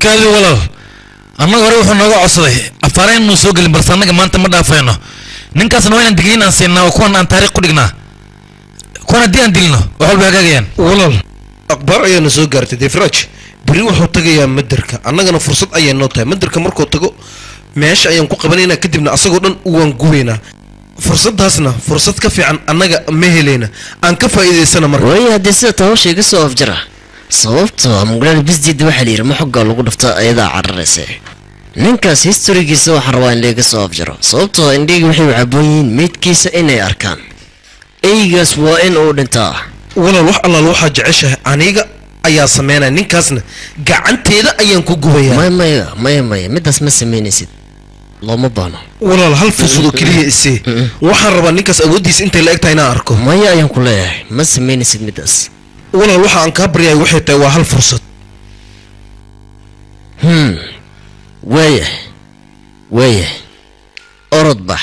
Kaadi walaal, annaga hore wuxuu nooga codsaday afaareen inuu soo gelin, balse annaga maanta ma dhaafayno. Ninkaasna waa inaan digniin aan siinaa oo kuwan aan taariikh ku dhignaa. Kuwan haddii aan dilno wax walba hagaagayaan. Walaal, akhbaar ayaana soo gaartay. Defraj berri wuxuu tagayaa madarka, annagana fursad ayay noo tahay. Madarka markuu tago meesha ayaan ku qabanaynaa, kadibna asagoo dhan waan gubaynaa. Fursaddaasna fursad ka fiican annaga ma helayna, aan ka faa'iidaysana marka. Waayo, haddii sida taawasha iga soo afjara, sababtoo muglaal bisdiida waxaa la yidhi ma xoggaa lagu dhufta ayadaa cararaysa. Ninkaas historigiisa waxaan rabaa in laiga soo afjaro, sababtoo indhihii waxay u caboon yihiin meydkiisa inay arkaan. Eygaas waa in uu dhintaa. Walaal, wax allaal waxaa jeceshahay aniga ayaa sameynaya, ninkaasna gacanteeda ayaan ku gubayaa. Maya maya maya maya, midaas ma samaynaysid, looma baahno. Walaal, hal fursad oo keliya isii, waxaan rabaa ninkaas awooddiisa intay la eg tahay inaan arko. Maya ayaan ku leeyahay, ma samaynaysid midaas. Walaal, waxa aan kaa baryahay waxay tahay waa hal fursad. Waaya waaya, orod bax,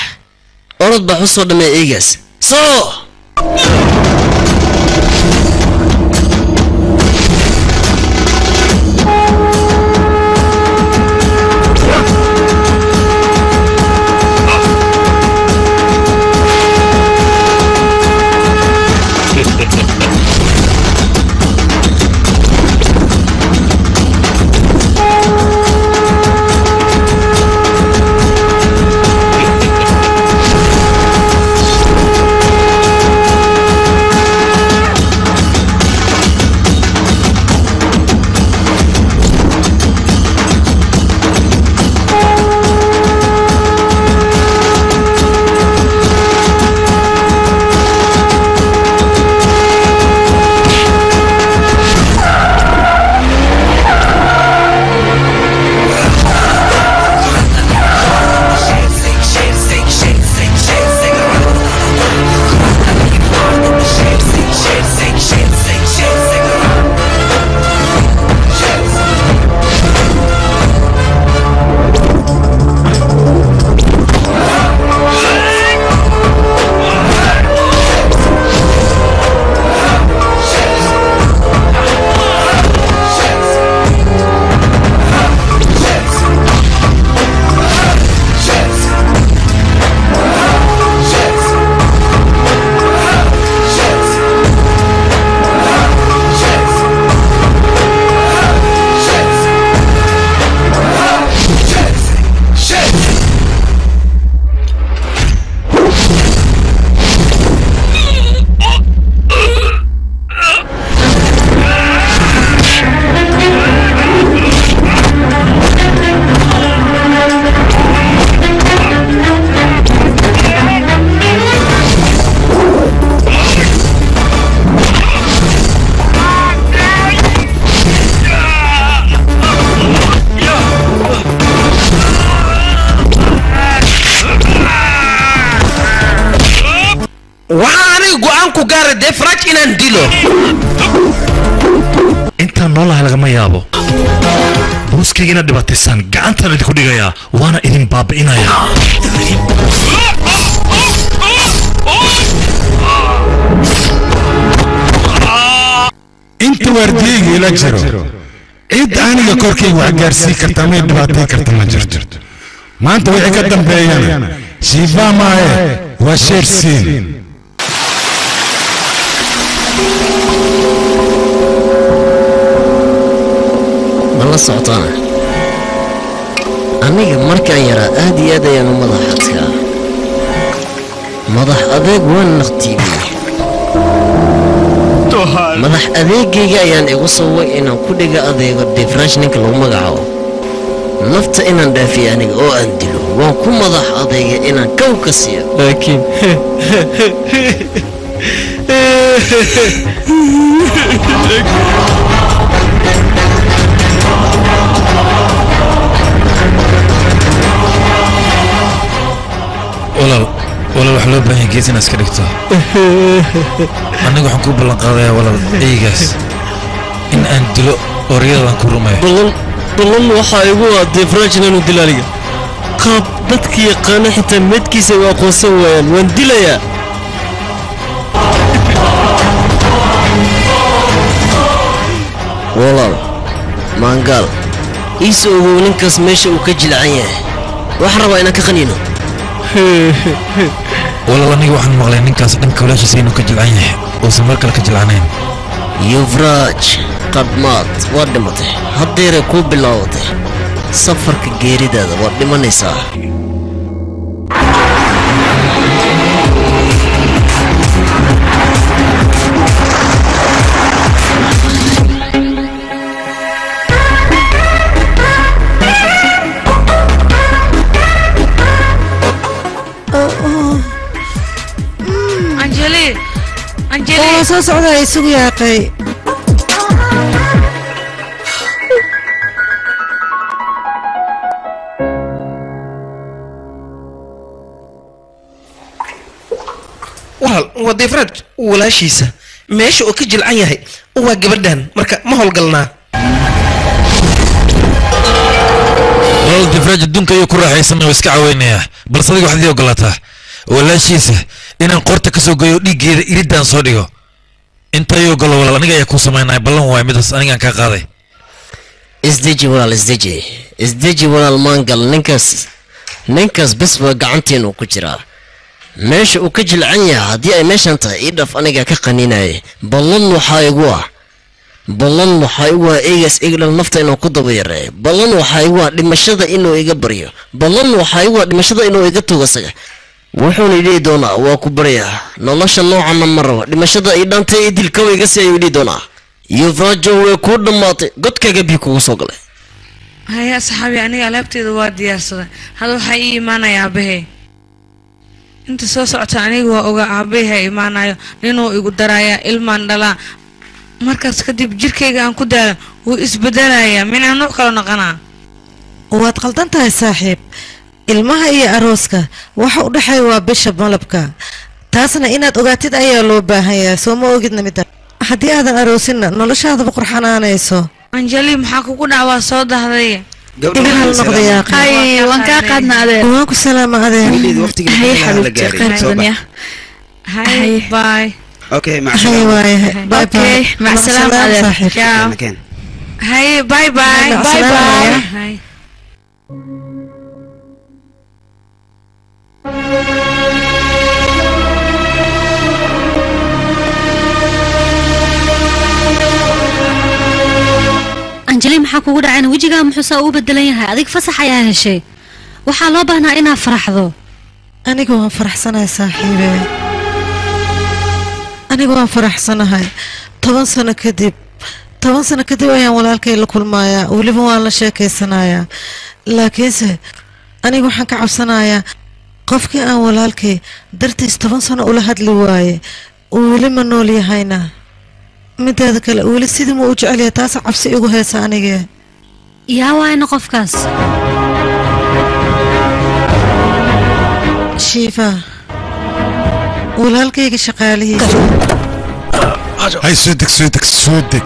orod bax, usoo dhamee eygaas soo. Waxaa aniga go'aan ku gaaray Defraj inaan dilo. Intaan noolahay lagama yaabo booskayga inaad dhibaataysaan, gacantaan idinku dhigayaa waana idin baabi'inayaa. Inta waardiyeyga ila jiro, cid aniga korkayga wax gaarsiin karta ama dhibaatay karta ma jirto. Maanta wixii ka dambeeyana Shiifaa maahe, waa Sheersiin. Ma la socotaana, aniga markaan yaraa aad iyo aad ayaan u madax adkaa, madax adeeg waan naqtiibiyey. Madax adeegayga ayaan igu saway inaan ku dhiga adeego Defrash ninka lagu magacaabo, nafta inaan dhaafiyo aniga oo aan dilo. Waan ku madax adeega inaan kow ka siiyo, laakiin Walaal, walaal, waxaa loo baahan yahay gees inaad iska dhigto. Annaga waxaan kuu ballan qaadayaa walaal, eygaas in aan dilo oo riyadaan ku rumeeyo. Ballan, ballan waxaa igu ah Defraj inaanu dilo aniga, qaab dadka yaqaana xitaa meedkiisa ay u aqoonsan waayaan waan dilayaa. Walaal maangaal, Iisoo ogow ninkaas meesha uu ka jilcan yahay. Waxaan rabaa inaan ka qaniino. Walaal, aniga waxaan maqlay ninkaas dhanka walaashiisa inuu ka jilcan yahay, uusan mar kale ka jilcanayn. Yuvraj, qadhmaad waad dhimatay. Haddeeray kuu bilaabatay safarka geeridaada, waad dhimanaysaa. Anjali, Anjali. Oo soo socda, isugu yaaqay. Walaal, waa Deefraad walaashiisa. Meesha uu ka jilcan yahay waa gabadhan, marka ma howlgalnaa? Walaal, Difraaj adduunka ayuu ku raaxaysanaya oo iska caweynayaa, balse adiga waxaad ii ogolaataa walaashiisa inaan qoorta ka soo goyo, dhiiggeeda iridaan soo dhigo. Inta ii ogolo walaal, aniga ayaa kuu samaynaya. Ballan waay midaas anigaan kaa qaaday. Isdeji walaal, isdeji, isdeji walaal. Maangal ninkaas, ninkaas bes waa gacanteenu ku jiraa. Meesha uu ka jilcan yahay haddii ay meeshan tahay, ii dhaf, aniga ka qaninaya. Ballan waxaa igu ah, ballan waxaa igu ah eegaas igdhal nafta inuu ku daba yareeyo. Ballan waxaa igu ah dhimashada inuu iga baryo. Ballan waxaa igu ah dhimashada inuu iga tago. Isaga wuxuuna idhihi doonaa, waa ku baryaa, nolosha noocana ma rabo, dhimashada ii dhantay, ii dil, kawa iga si ayuu idhihi doonaa. Yufrajo, way kuu dhammaatay, godkaaga biyo kugu soo galay. Haya asxaabi, aniga alaabteeda waa diyaarsaday. Hadda waxaa ii imaanaya aabahey inta soo socota. Aniga waa ogaa aabahey ha imaanayo, ninuu igu darayaa, ilmaan dhalaa. Markaas kadib jirkayga aan ku daalo wuu isbedelayaa, minaa nuuc kalo noqonaa. Waad qaldan tahay saaxiib. Ilmaha iyo arooska waxa u dhexeeya waa bisha malabka. Taasna inaad ogaatid ayaa loo baahan yahay. Soo ma ogidna midda haddii aadan aroosinna noloshaadaba qurxanaanayso. Anjali, maxaa kugu dhac? Waa soo dahday. Iga hal noqda yaaqi. Hay, waan kaa qaadna adeer. Waan ku salaama adeer. Hay xabiibti, khayr badan ya. Hay, bye. Okay, مع hay السلامة. Waayahay, bye bye. Okay, مع السلامة adeer. Saaxiib. Ciao. مكان. Hay, bye bye. مع Bye السلامة. bye. Hay. Anjali, maxaa kugu dhaceen? Wejigaa muxuu saa uu bedelan yahay? Adig fasax ayaa heshay, waxaa loo baahnaa inaad faraxdo. Aniga waan faraxsanahay saaxiibe, aniga waan faraxsanahay. 10 sano kadib, 10 sano kadib ayaan walaalkay la kulmayaa, weliba waan la sheekaysanayaa. Laakiinse aniga waxaan ka cabsanayaa qofkii aan walaalkay dartiis 10 sano ula hadli waaye uu weli ma nool yahayna. Mideeda kale, weli sidii ma u jecelyahay? Taasa cabsi igu haysa anige. Yaa waayna qofkaas? Shiifa, walaalkayga shaqaalihiisa. Hay, soo deg, soo deg, soo deg.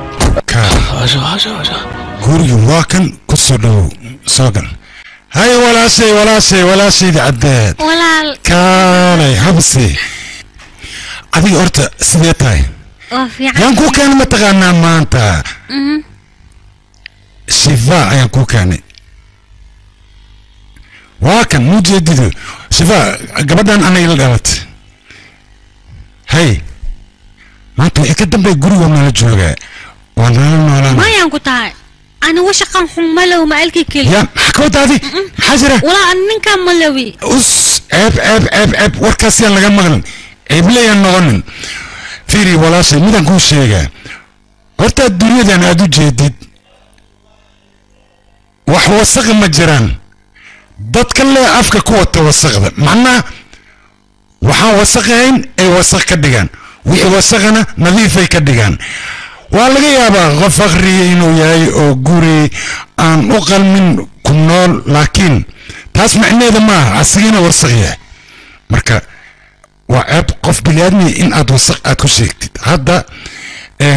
Guriga waa kan, ku soo dhowow, soo gal. Hay walaashay, walaashay, walaashayda caddeed. Walaal. Kaalay habsi. Adiga horta sidee tahay? Waa fiican. Yaan kuu keenay mataqaanaa maanta? Shifa ayaan kuu keenay. Waa kan mujeedidu Shifa, gabadhan anay la dhalatay. Hay, maanta wixii ka dambeeya guriga nala joogaa, waa nala noolaan. Mayaan ku tahay anigu shaqan xun malow ma alki keli. Ya, maxaa ka wadaadi? Maxaa jira? Walaa an ninkan malawi. Us, ceeb, ceeb, ceeb, ceeb! Warkaas yaan laga maqlin, ceebleyaan noqonin. Fiiri walaashay, midaan kuu sheegaa horta, adduunyadan aad u jeedid wax wasaqi ma jiraan. Dadka lee afka ku wata wasaqda, macnaha waxaan wasaqahayn ay wasaq ka dhigaan, wixii wasaqana nadiifay ka dhigaan. Waa laga yaabaa qof faqriya inuu yahay oo guri aan u qalmin ku nool, laakiin taas macneeda maaha asigina wasaq yahay. Marka waa ceeb qof biniaadmi in aad wasaq aad ku sheegtid. Hadda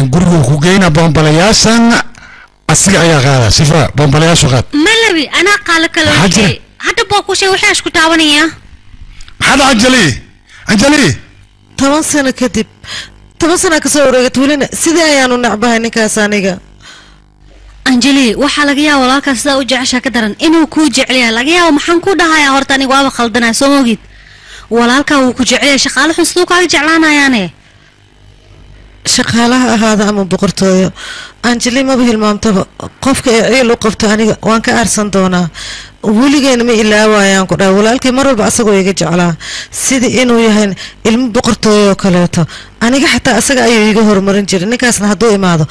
gurigu ku geyna, boonbalayaashana asiga ayaa qaada. Shifa, boonbalayaashu qaad. Malawi anaa qaalo kale. Maxaa jira? Waxay hadda baa ku sheeg waxaa isku taabanaya. Maxaa dhaca, Anjali? Anjali! 10 sano kadib, 10 sana kasoo wareegat, welina sidii ayaanu necbahay ninkaas aniga. Anjali waxaa laga yaabaa walaalkaa sidaa u jeceshaa ka daran inuu kuu jecel yahay laga yaabo maxaan ku dhahayaa horta aniga waaba khaldanaya soo moogid walaalkaa wuu ku jecel yahay shaqaale xun siduu kaaga jeclaanayaane shaqaalaha ahaada ama boqortooyo Anjali maba hilmaamtaba qofka ee ciil u qabto aniga waan ka aarsan doonaa weligeena ma ilaawayaan ku dhahay walaalkay mar walba asagoo iga jeclaa sida inuu yahay ilmo boqortooyo oo kaleeto aniga xataa asaga ayuu iiga horumarin jiray ninkaasna hadduu imaado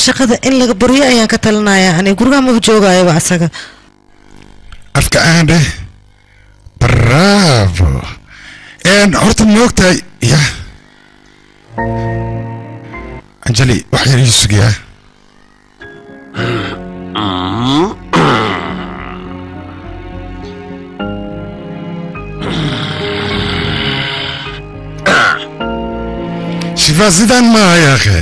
shaqada in laga baryo ayaan ka talinayaa aniga gurigaa maba joogayaba asaga afka aan dheh bravo horta ma ogtahay ya Anjali wax yar ii sugiyaa shifaa sidaan maaha yaa akhi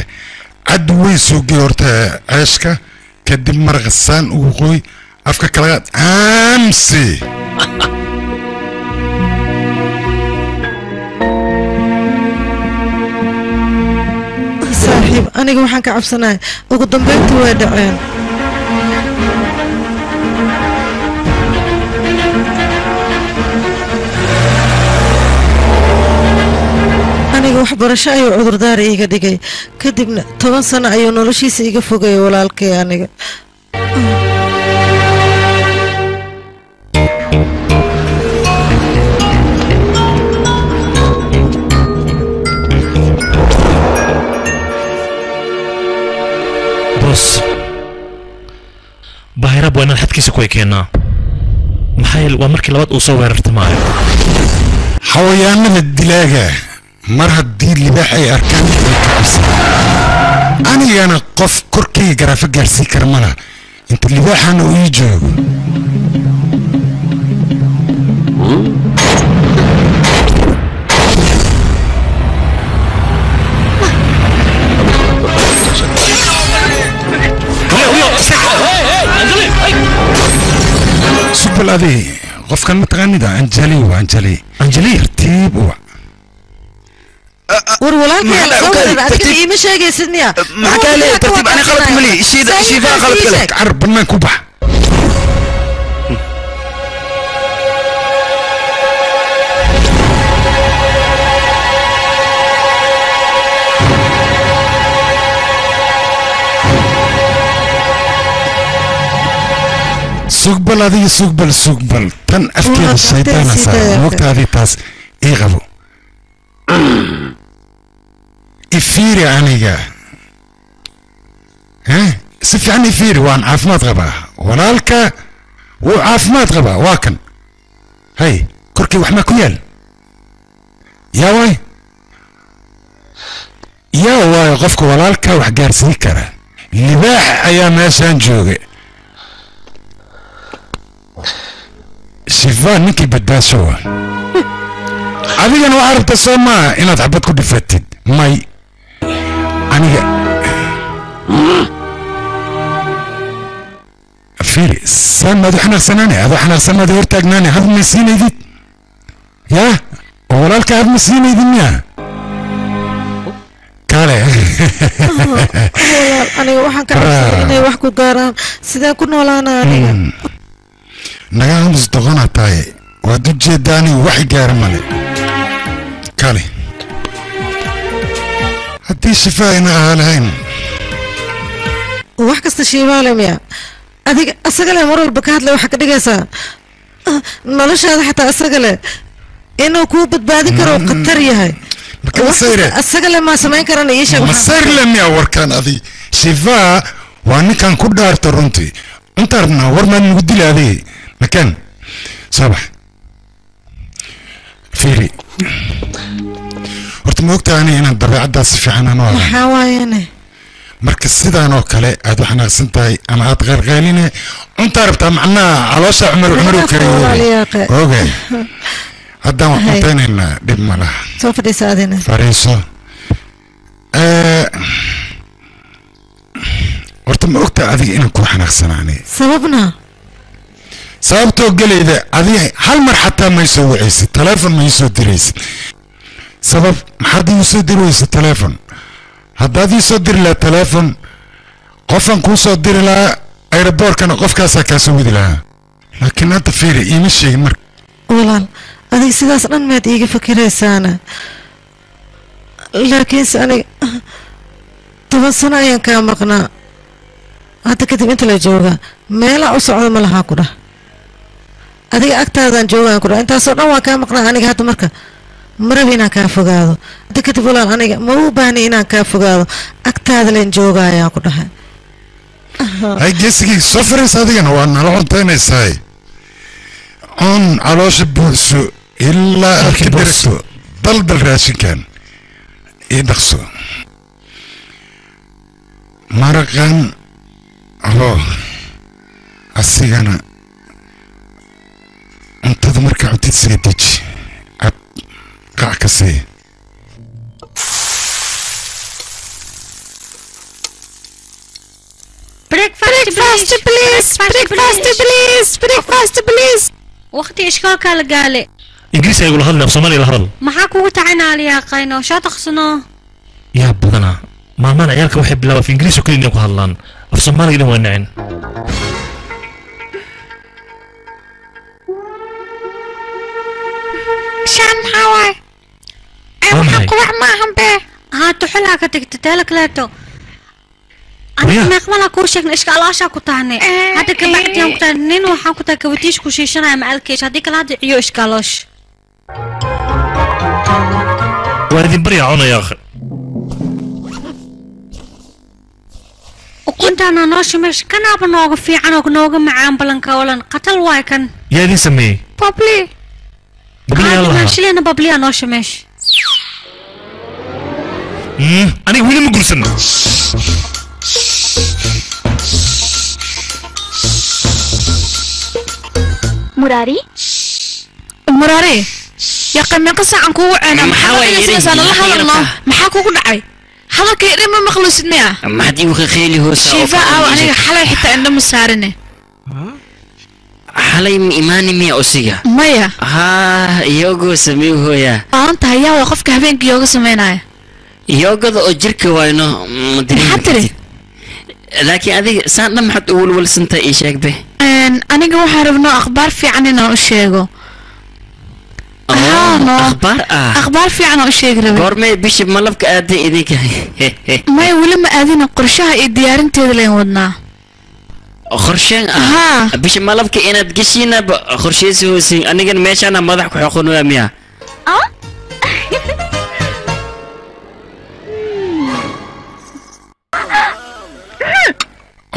cad weyn soo gey horta ceeshka kadib maraqa saan ugu qoy afka kala qaad aamsi saaxiib aniga waxaan ka cabsanahay ugu dambeyntii way dhaceen aniga waxbarasho ayuu cudurdaar iiga dhigay kadibna 10 sano ayuu noloshiisa iga fogayay walaalkay aniga boos baahirab waa inaan xadkiisa ku ekeenaa maxaa yeele waa markii labaad uu soo weerartamaayo xawayaanada dilaaga mar haddii libaax ay arkaan way ka cabsadaan anigana qof korkayga garaafo gaarsiin kara ma laha inta libaaxana uu ii joogo sugbal adi qofkan ma taqaanida Anjali waa Anjali Anjali tartiib u wac war walaalkay la soo weeraray adiga iima sheegaysid miya maxaa kaa leeyahay tartiib ani qalad kuma lihi shiifaa qalad kale carab bannaan ku bax sugbal adiga sugbal sugbal tan afkeeda shaydaana saaran moogtaadii taas ii qabo ifiiri aniga si fiican ifiiri waan caafimaad qabaa walaalka wuu caafimaad qabaa waa kan hay korkii wax maa ku yaal yaa waay yaa waayo qofka walaalka wax gaarsiin kara libaax ayaa meeshaan jooga shifaa ninkii badbaasho waa adigana waxaa rabta soo maaha inaad xabad ku dhifatid may aniga fiiri saan maad u xanaaqsanaane adoo xanaaqsan maad hortaagnaane had ma siinaydid yaa oo walaalka had ma siinaydid miya kale walaal aniga waxaan ka cabsaday inay wax ku gaaraan sideen ku noolaana aniga naga aamus doqonaa tahay waad u jeeddaa anigu wax gaara male kale haddii shifaa ayna ahaa lahayn wax kasta shiibaale miya adiga asaga leh mar walba ka hadlay waxaa ka dhigaysaa noloshaada xataa asaga leh inuu kuu badbaadin karo khatar yahay asaga leh maa samayn karana ii sheeg masayrle miya warkaan adi shifaa waa ninkan ku dhaarta runtii inta rabnaa war maad nagu dila adiga makaan soo bax fiiri horta ma ogtahay aniga inaan dabeecaddaas si fiican aan u aqaan maxaa waayane marka sidaan oo kale aad u xanaaqsan tahay ama aad qeyrqeyline cuntaa rabtaa macnaha caloosha cumar cumar u kariyo ogay haddaan wax cuntaynaynaa dhib ma laha soo fadhiisa adina fariiso horta ma ogtahay adiga inaan kuu xanaaqsanaanay sababna sababtoo gelayda adiga hal mar xataa ma isoo wacaysid taleefon ma isoo diraysid sabab maxaad igu soo diri weysa taleefon haddaad ii soo diri lahaa taleefon qofaan kuu soo diri lahaa Aeroboorkana qofkaasaa kaa soo wadi lahaa. Laakiin hadda fiiri iima sheegin marka. Walaal, adiga sidaas dhan maad iiga fakiraysaana. Laakiinse aniga 10 sano ayaan kaa maqnaa. Hadda kadib inta la joogaa meelaa u socda ma lahaa ku dhah. Adiga agtaadaan joogaan ku dhah. Intaasoo dhan waan kaa maqnaa aniga hadda marka ma rabi inaan kaa fogaado. Hadda kadib walaal aniga ma u baahni inaan kaa fogaado. Agtaada leen joogaayaan ku dhahay. Hay geesigii soo fariis adigana waa nala cuntaynaysaa. Cun caloosha buuxso ilaa aad ka dheragto. Daldal raashinkan ii dhaqso. Maraqan hoo asigana cuntada markaa cuntid isaga deji. Cab qac ka sii. Breakfast please, breakfast please, breakfast please. Waqti ishkaalka la gaale. Ingiriis ay ula hadlay, Soomaali la hadal. Maxaa kugu tacanaaliyaa qayno? Shaa taqsano. Yaa badanaa. Maalmahan ciyaalka waxay bilaabaan af Ingiriis oo kaliya inay ku hadlaan. Af Soomaaliga dhan waa nacin. Shaan maxaa waaye? Ee waxaan qubac ma ahan bee. Haa tuxulaa ka tagtay teela kaleeto. Aniga meeqmalaa kuu sheegnay ishkaalaashaa ku tahnay. Hadda ka bacdi aan ku tahnay nin waxaan ku tahay kabatiish ku shiishanaya macalkeesh haddii kale hadda ciyo ishkaaloosh. Waa idin baryaa cunaya akhi. Ukuntaana noo shimeesh kanaaba nooga fiican oo nooga macaan balanka olan qatal waay kan. Yaa idin sameeyey? Babli. Babli yaa lahaa. Shilena babli yaa noo shimeesh. Aniga weli ma guursan. Murari? Murari? Ya meeqa saacan kugu ceena maxaa la hadalno? Maxaa kugu dhacay? Hadalkay dhan ma maqlusid miya? Maxaad igu khayli hoosa? Shiifa aaw aniga xalay xitaa indho ma saarine. Xalay ma imaani miya osiga? Maya. Haa, iyagoo sameey hooya. Maanta hayaa waa qofka habeenkii yooga sameynaya. Yoogada oo jirka wayno ma dareemi kartid. Laakiin adiga saan dhan maxaad u walwalsantahay ii sheeg be. Aniga waxaan rabnaa akhbaar fiican inaan u sheego. Akhbaar ah? Akhbaar fiican aan u sheegi rabay. Goormee bishii malabka aaday idinka? Maya weli ma aadina qorshaha iyo diyaarinteeda leen wadnaa. Qorsheen ah? Bishii malabka inaad geshiina qorsheysi hoosin anigana meeshaana madax ku xoqonaya miya?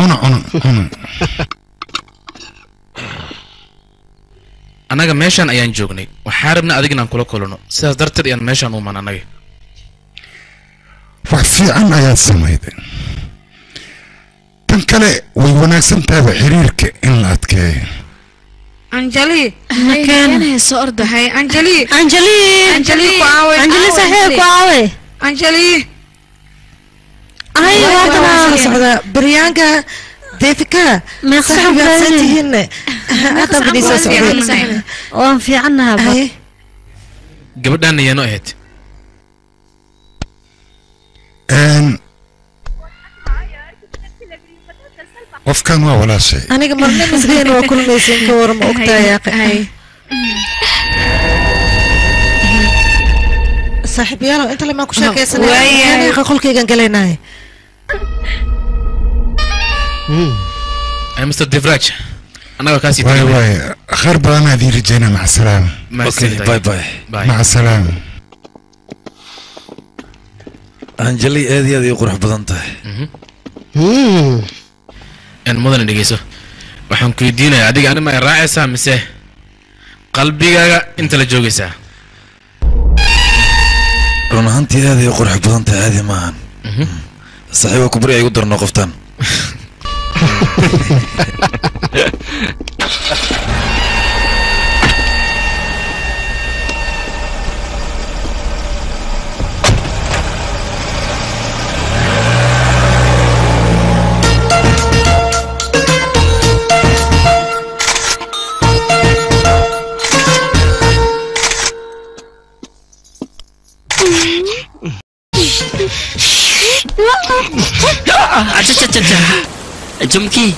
Cuna cuna cuna. Annaga meeshaan ayaan joognay. Waxaan rabnaa adiga inaan kula kulano. Sidaas darteed ayaan meeshaan u iman annaga. Wax fiican ayaad samayday. Tan kale way wanaagsan tahay xiriirka in la adkeeyo. Anjali, makeen soo ordahay. Anjali, Anjali, Anjali ku aaway. Anjali saaxiib ku aaway. Anjali. Ay waa socdaa Priyanka Devika. Saaxiib tihiin. Hadda bani soo socday. Waan fiicannahay. Gabadhan ayaa noo ahayd. Qofkan waa walaashay. Aniga marna misliin waa kulmaysan ka waran ma ogtahay yaaqay. Saaxiibayaal inta lama ku sheekaysanay aniga qolkaygan galeynay. Ay Mr. Devraj anaga kaasi waay waay khayr badan aad ii rajaynaa. Maca salaama. Okay, bye bye. Maca salaama. Anjali aad iyo aad ay qurux badan tahay. En mudan dhegeyso. Waxaan ku weydiinayaa adiga anima ay raacaysaa mise qalbigaaga inta la joogaysaa? Run ahaantii aad ay qurux badan tahay caadi maahan. Saaxiibo ku bari ay igu darno qoftan. Jumki,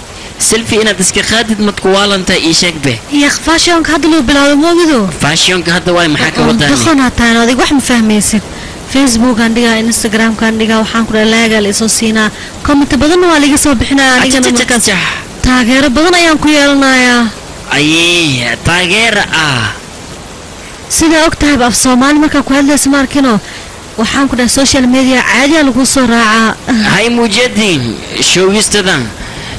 Selfie inaad iska qaadid mad ku waalantahay ii sheeg be. Yaaq fashionka hadda loo bilaabo moogido. Fashionka hadda waay maxaa ka wadaa? Dhaqanaa tahay adig wax ma fahmaysid. Facebookan dhigaa, Instagramkan dhigaa, waxaan ku dhahay laagaa la isoo siinaa. Comment badanna waa liiga soo bixinayaa anigana markaas. Taageero badan ayaan ku yeelanayaa. Ayee, taageero ah. Sidaa og tahayba af Soomaali markaa ku hadlaysa ma arkino. Waxaan ku dhahay social media caadiyaa lagu soo raacaa. Hay mujadin, shoogistadan.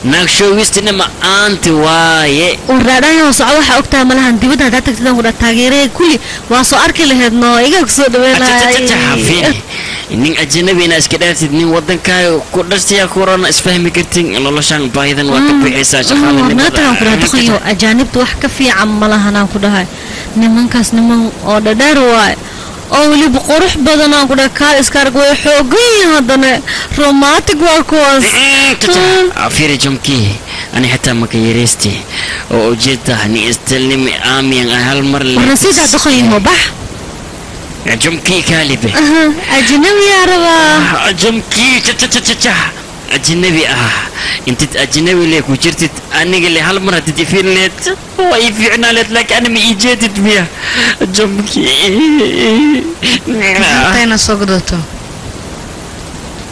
Naag shoogistina ma aanti waaye. Waraadhayo soco waxa og tahay malahan dibadda haddaad tagtid aan ku dhahay taageeraya kulli waa soo arki lahayd noo iga ku soo dhaweynaya. Nin ajnabi ina iska dhaaftid nin wadankaaga ku dhashtaya ku rana isfahmi kartin noloshan baahidan waa ka bixaysaa shaqaalanimada. Naatahan ku dhahay dhaqanyo ajaanibta wax ka fiican malahan aan ku dhahay. Nimankaas niman oo dhadheer waaye. Oo weliba qurux badan aan ku dhahay kaal iska arag way xoogan yihiin haddana romantic waa kuwaas. Afiri jumki ani xitaa maka yareysti oo ujeeda ni istilnimi aamiyan ah hal mar le. Warna sidaa dhaqan yaho bax. Jumki kaalibe. Ajnabi yaa rabaa. Jumki cha ajnabi ah intid ajnabi le ku jirtid aniga le hal mar hadid ifiin leed waa ii fiicnaa leed laakiin ani ma ii jeedid miya jumki. Intayna soo gadato.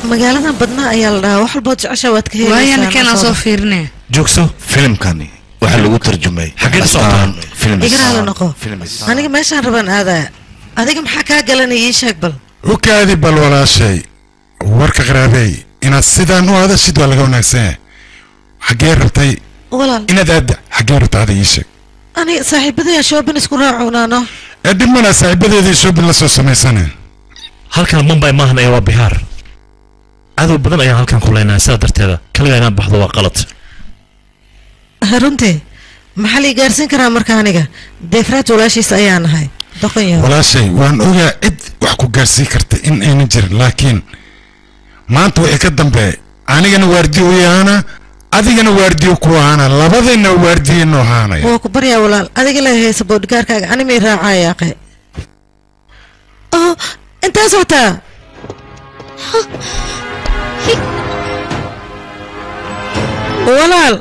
Magaaladan badnaa ayaa la dhahaa wax walbood jeceshaa waad ka helaysaa. Waayana keenaa soo fiirinaya. Joogso. Filimkani waxaa lagu tarjumay. Xageed socotaa? Igaraala noqo. Aniga meeshaan rabaan aadaya. Adiga maxaa kaa galanaya ii sheeg bal. U kaadi bal walaashay. Warka qaraabey inaad sidaan u hadashid waa laga wanaagsan yahay. Xaggee rabtay? Walaal. Inaad aadda xaggee rabta hada ii sheeg. Ani saaxiibadaya shoobin isku raacunaano. Ee dhib mana saaxiibadeedii shoobin la soo samaysana. Halkan Mumbai maahan ee waa Bihaar. Cadow badan ayaan halkan ku leenahay sidaa darteeda kaligaa inaan baxdo waa qalad. Runtii maxaa la ii gaarsiin karaa marka aniga? Deefraaj walaashiis ayaan ahay. Doqon yahow. Walaashay waan ogaa cid wax ku gaarsiin karta in aynan jirin laakiin maanta wixii ka dambeeya anigana waardiyo u yahaana adigana waardiyo ku ahaana labadayna waardiyo ahaanaya. Waa ku baryaa walaal adiga la haysa boodhgaarkaaga ani may raacaya aqe. Oh intaa socotaa. Walaal.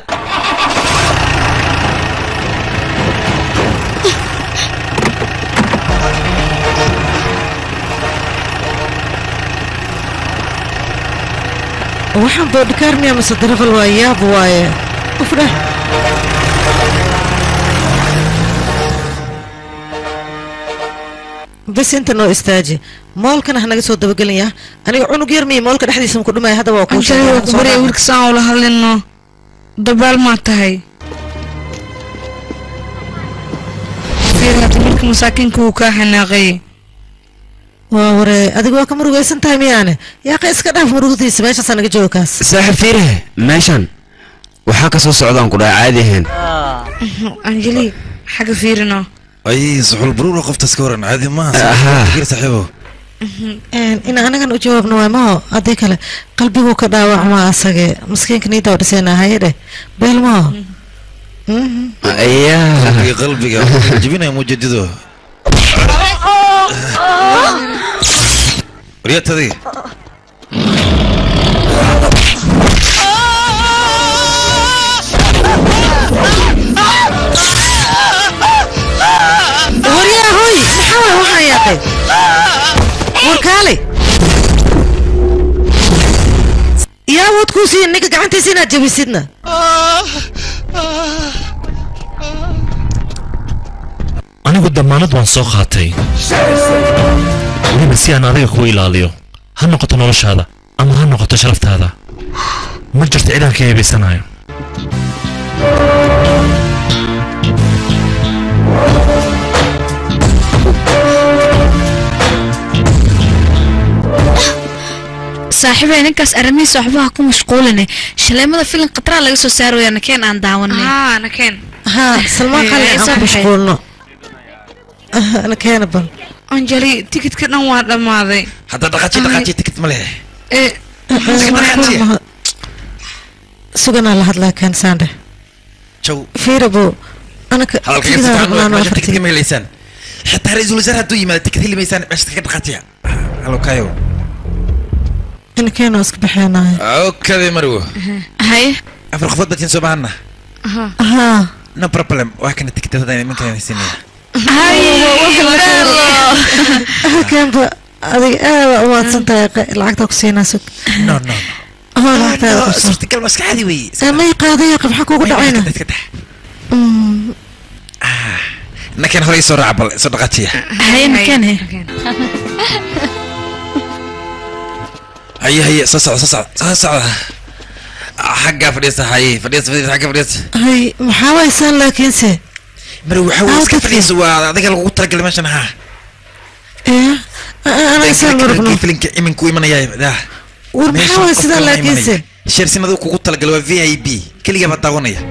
Waxaan boodhkaar miyaa mise darafal waa yaab waaye. Ufdheh. Bas inta noo istaaji. Moolkana ha naga soo dabagelin yaa. Aniga cunug yar miya moolka dhexdiisa ma ku dhumaya hadda waa kuu sheegay. Waa ku barya wiilka saan ula hadlino. Dabaal maa tahay. Fiir hadda wiilka masaakiinka wuu kaa xanaaqay. Waa waree adiga waa ka murugaysan tahay miyaane yaaqa iska dhaaf murugadiisa meeshaasaa naga jooga kaas. Saaxiib fiire meeshan waxaa ka soo socdaan ku dhahay caadi ahayn. Anjali xagga fiirino. Ay suxul baruur qoftaas ka waran caadi maaha saaxiib saaxiibo. In anagan u jawaabno waay maho haddii kale qalbiguu ka dhaawacmaa asage maskiinka niida oo dhisayna haye dheh beel maho. Qalbiga qalbiga jibinaya mujadido. Waryaatadii. Waryaa hoy maxaa waay waxaan yaaqay warkaalay yaa awood kuu siiya ninka gacantiisa inaad jabisidna. Anigu damaanad waan soo qaatay weliba si aan adiga kuu ilaaliyo ha noqoto noloshaada ama ha noqoto sharaftaada ma jirto cid aan ka eebaysanayo. Saaxiibay ninkaas arrimihiisa waxba ha ku mashquuline shaleemada filim khataraa laga soo saaraya nakeen aan daawanay. Haa nakeen. Haa Salmaan Khan aan ku mashquulno. Ana keena bal. Anjali tikidka dhan waa dhammaaday. Hadda dhaqaaji dhaqaaji tikid ma leh. Suganaa la hadlaa kan saande. Jow. Fiirabo anaka hadalka tikidka ma helaysaan. Xitaa ra'iisul wasaare hadduu yimaado tikid heli maysaan meesha ka dhaqaajiya. Halo kayo. Ana keena iska baxeenahay. Okay marwo. Haye. Afar qofood batiin soo baahana. Haa. No problem, waa kana tikidhada nimankan siinaya. Halkanba adiga aad u mahadsan tahay, lacagta ku siinaa sug. No no. Haa, lacagtaada qabso. Suurtagal ma iska caadi weeye. May qaadaya, maxaa kuugu dhacayna? Nakan hore soo raac, bal soo dhaqaajiya. Haye, nakeen. Haye haye, soo socda soo socda soo socda, xaggaa fadhiista. Haye, fadhiista fadhiista, xagga fadhiista. Hay, maxaa waysaan laakiinse? Mar waxa weeye iska fadhiisa, waa adiga lagugu talagalay meeshan. Haa. Ee, ana isaan marabno. Filinka iminku imanaya dah. War maxaa waay sidaa laakiinse? Sheersin adigu kugu talagalay, waa VIP, keligaa baa daawanaya.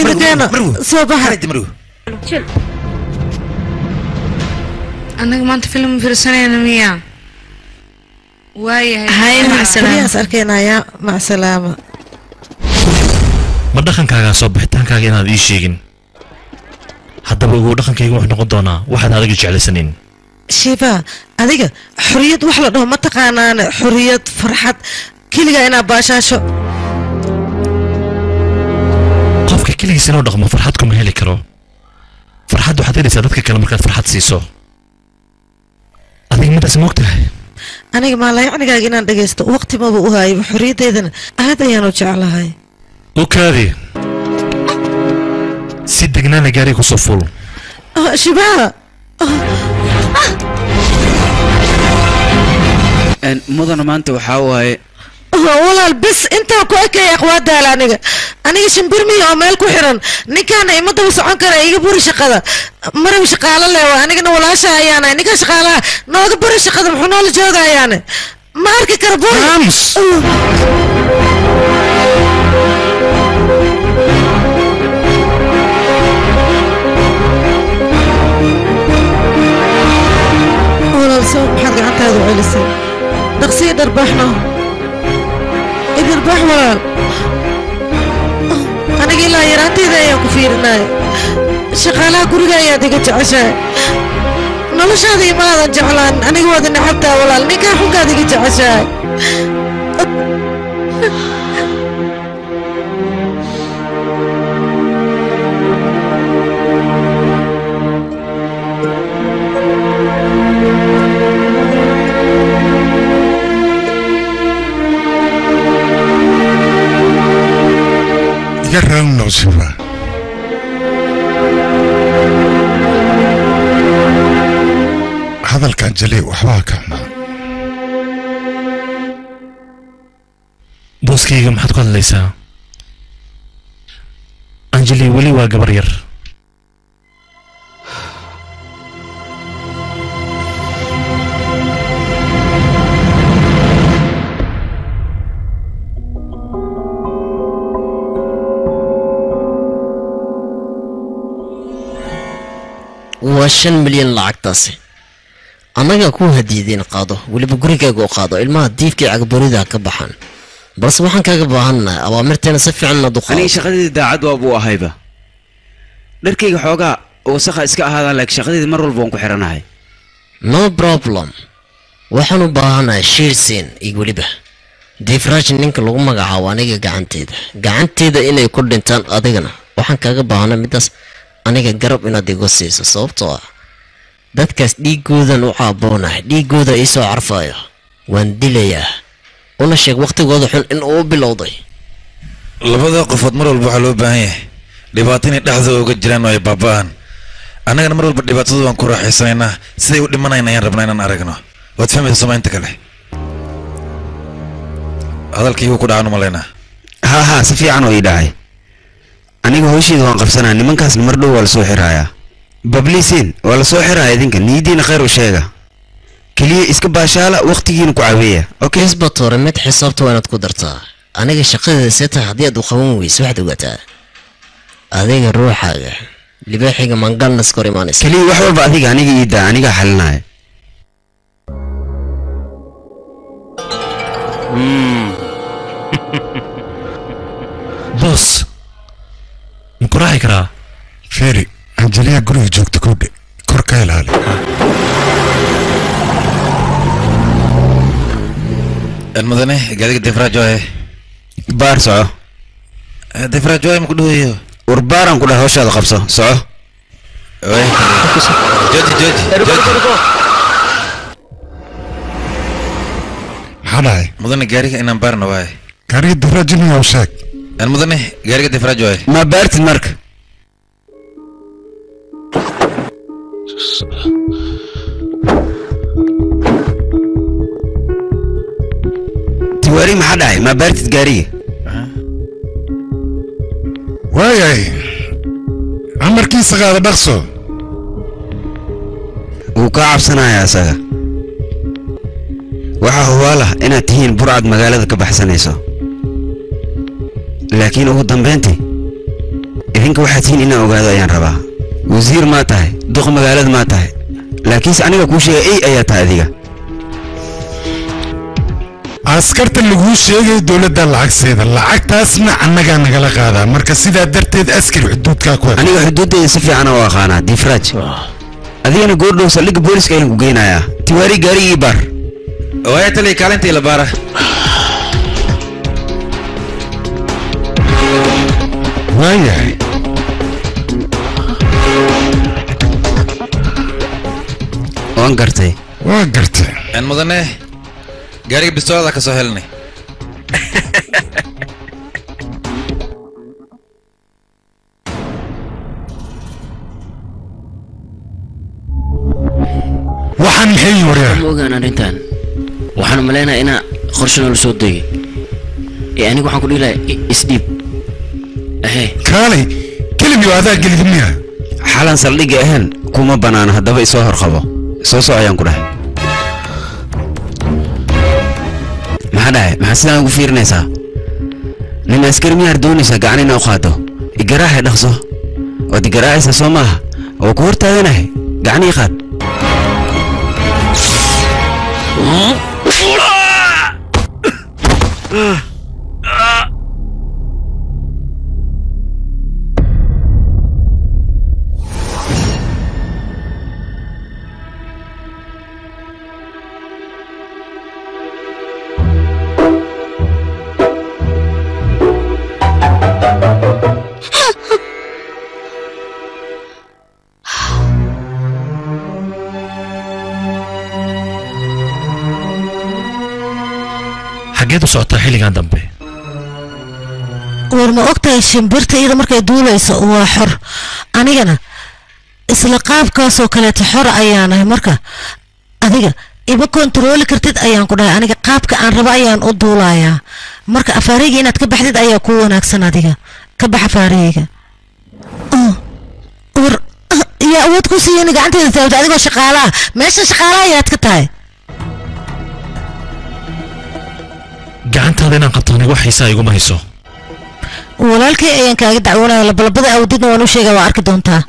Inakeena soo baxa. Annaga maanta film fiirsanayna miya? Waayahay. Haye, macsalaama. Beriyaas arkeenayaa, macsalaama. Ma dhaqankaagaa soo bixitaankaaga inaad ii sheegin? Haddaba ogow, dhaqankayga wuxuu noqon doonaa waxaad adiga jeclaysanin. Shiiba, adiga xorriyad wax la dhaho ma taqaanaane, xorriyad, farxad, keligaa inaad baashaasho. Qofka keligiis inuu dhaqmo farxad kuma heli karo. Farxad waxaad helaysaa dadka kale markaad farxad siiso. Adiga midaas ma ogtahay? Aniga maalayacnigaaga inaan dhagaysto waqti maba u hayo, xorriyaddeydana aad ayaan u jeclahay. U kaadi, si degnaana gaariga kusoo fuul. Shibaa. Mudana, maanta waxaa waaye Walaal, bis intaa ku ekaya, waa daala aniga. Aniga shimbir miya oo meel ku xiran? Ninkaana ima daba socon kara. Iga buri shaqada, maraw shaqaalo leh waa anigana walaasha ayaana. Ninka shaqaalaha nooga buri shaqada, muxuu noola joogayaane? Ma arki kara, buri. Aamus. Walaal, soo maxaad gacantaada u celisay? Dhaqsiya dharbaaxno, idarbaax walaal. Aniga ilaa yaraanteyda ayaan ku fiirinaya, shaqaalaha guriga ayaad iga jeceshahay, noloshaada imaadan jeclaan. Aniga waad inacabtaa walaal, ninkaa xunkaad iga jeceshahay. Iga raali noqo, Shiva. Hadalkan jalay waxbaa ka xumaa. Booskayga maxaad ku hadlaysaa? Anjeli weli waa gabar yar. Waa 5 milyan lacagtaasi annagaa kuu hadiideen. Qaado, weliba gurigaaga u qaado, ilmaha diifkii cagborida ka baxaan. Balse waxaan kaaga baahannahay awaamirteena si fiican inaad u Aniga qaadato. Shaqadeeda daacad waa buu ahayba. Dharkayga xoogaa wasakha iska ahaadaan, laakiin shaqadeeda mar walba waan ku xiranahay. No problem. Waxaan u baahanahay Shiirsin iyo weliba Difraj, ninka lagu magacaabo. Aniga gacanteeda inay ku dhintaan. Adigana waxaan kaaga baahanay midaas, aniga garab inaad igu siiso, sababtoo ah dadkaas dhiigoodan u caaboonahay, dhiigooda iisoo carfayo, waan dilayaa. Una sheeg waqtigooda xun in uu bilowday. Labada qofood mar walba waxaa loo baahan yahay dhibaato inay dhexdooda uga jiraan oo ay baaba'aan. Annagana mar walba dhibaatadu waan ku raaxaysanaynaa. Siday u dhimanayna ayaan rabnaa inaan aragno. Waad fahmaysa sooma? Inta kale hadalkaygu ku dhacan umalaynaa. Haa, si fiican oo ii dhacay. Aniga hawsheeda waan qabsanaa, nimankaasna mar dhow waa lasoo xirayaa. Babliisiin waa lasoo xirayaa. Idinka niyadiina khayr u sheega, keliya iska baashaala, waqtigiina ku caweeya, okay? Isbatore, mid xisaabta waa inaad ku dartaa. Aniga shaqadeeda see tahay haddii aad u qaban weyso, waxaad ogaataa adiga ruuxaaga libaaxiga mangalnas kor imaanaysa. Keliya wax walba adiga aniga ii daa, anigaa xalinaya. Boos, ma ku raaci karaa? Feeri, Anjaliya guriga joogta kowdhe, kor ka ilaali. Mudane gaariga Devraj waaye. Baar soco. Devraj waaye ma ku dhaweeyo? War baaraan ku dhahay, hawshaada qabso, soco. Jooji jooji. Maxaa dhacay? Mudane gaariga inaan baarno waaye. Gaariga Devraj inuu yahay sheeg. Mudane gaariga Devraj waaye. Ma baartid marka? Tiwaari maxaa dhacay? Ma baartid gaariga? Waayahay, amarkiisa qaada dhaqso. Wuu kaa cabsanayaa asaga. Waxaa hubaal ah inaad tihiin burcad magaalada ka baxsanayso, laakiin ugu dambayntii idinka waxaad tihiin inaan ogaado ayaan rabaa. Wasiir maa tahay, duq magaalada maa tahay, laakiinse aniga kuu sheegay ey ayaa tahay adiga. Askarta laguu sheegay dowladda lacagseeda, lacagtaasna annagaa nagala qaadaa, marka sidaa darteed askari xuduudkaa ku aniga xuduuddayda si fiican u aqaanaa Difraaj. Adigana goordhow saldhigga booliska ayaan ku geynayaa. Tiwaari gaarigii baar. Waaya taliya, kaalintii la baara. Waayahay, waan gartay. Waa gartay. Mudane gaariga bistoolada ka soo helnay. Waxaan maxay waryaa? Ma ogaan arrintan. Waxaan u maleynayaa inaa qorshe noola soo degay. Ee aniga waxaan ku dhihi lahaa isdhiib ahee. Kaalay kelimiyo adaa gelid miya? Xalan saldhigga ahayn kuma bannaana, haddaba isoo horqabo. Soo soco ayaan ku dhahay. Maxaa dhahay? Maxaa sidaan ugu fiirinaysaa? Nin askari miyaad doonaysaa gacan inaa u qaado? Igaraaxay dhaqso. Waad igaraacaysaa soo maaha? Oo ku hortaaganahay, gacan ii qaad. Xaggeed u socotaa xilligan dambe? War ma ogtahay shimbirta iyada markay duulayso waa xor, anigana isla qaabkaasoo kaleeto xor ayaanahay. Marka adiga ima kontarooli kartid ayaan ku dhahay, aniga qaabka aan rabo ayaan u duulayaa. Marka afaareyga inaad ka baxdid ayaa kuu wanaagsan, adiga ka bax afaareyga. Oh, war yaa awood ku siiya in gacanteeda taabto adigoo shaqaala ah? Meesha shaqaala ayaad ka tahay. Gacantaada inaan qabto aniga wax xiisaa iguma hayso. Walaalkay ayaan kaaga dacwoonaya, labalabada awdidna waan u sheegaa, waa arki doontaa.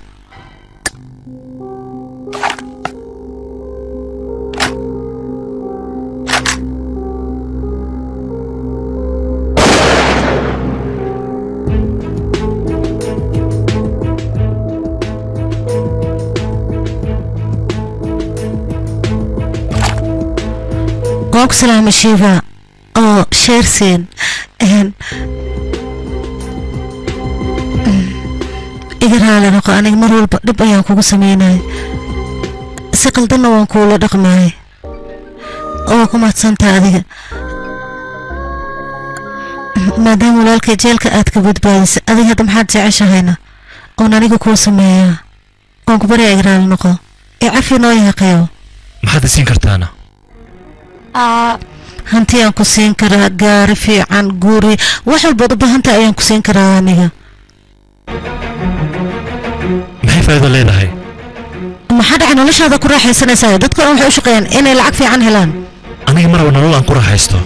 Waan ku salaamay Shiiva oo sheersiin. Iga raali noqo, aniga mar walba dhib ayaan kugu sameynay, si qaldanna waan kuula dhaqmaay. Oo ku mahadsantaha adiga, maadaama walaalkay jeelka aad ka badbaadisay. Adiga hadda maxaad jeceshahayna oon aniga kuu sameeyaa? Waan ku baryaa, iga raali noqo ee cafi noo yaaqeyo. Maxaad isiin kartaana? Hanti aan ku siin karaa, gaari fiican, guri, wax walbaad u baahantahay ayaan ku siin karaa aniga. Maxay faa'iido leedahay? Maxaa dhacay? Noloshaada ku raaxaysanaysaa, dadka dhan waxay u shaqeeyaan inay lacag fiican helaan. Aniga maraba nolol aan ku raaxaysto,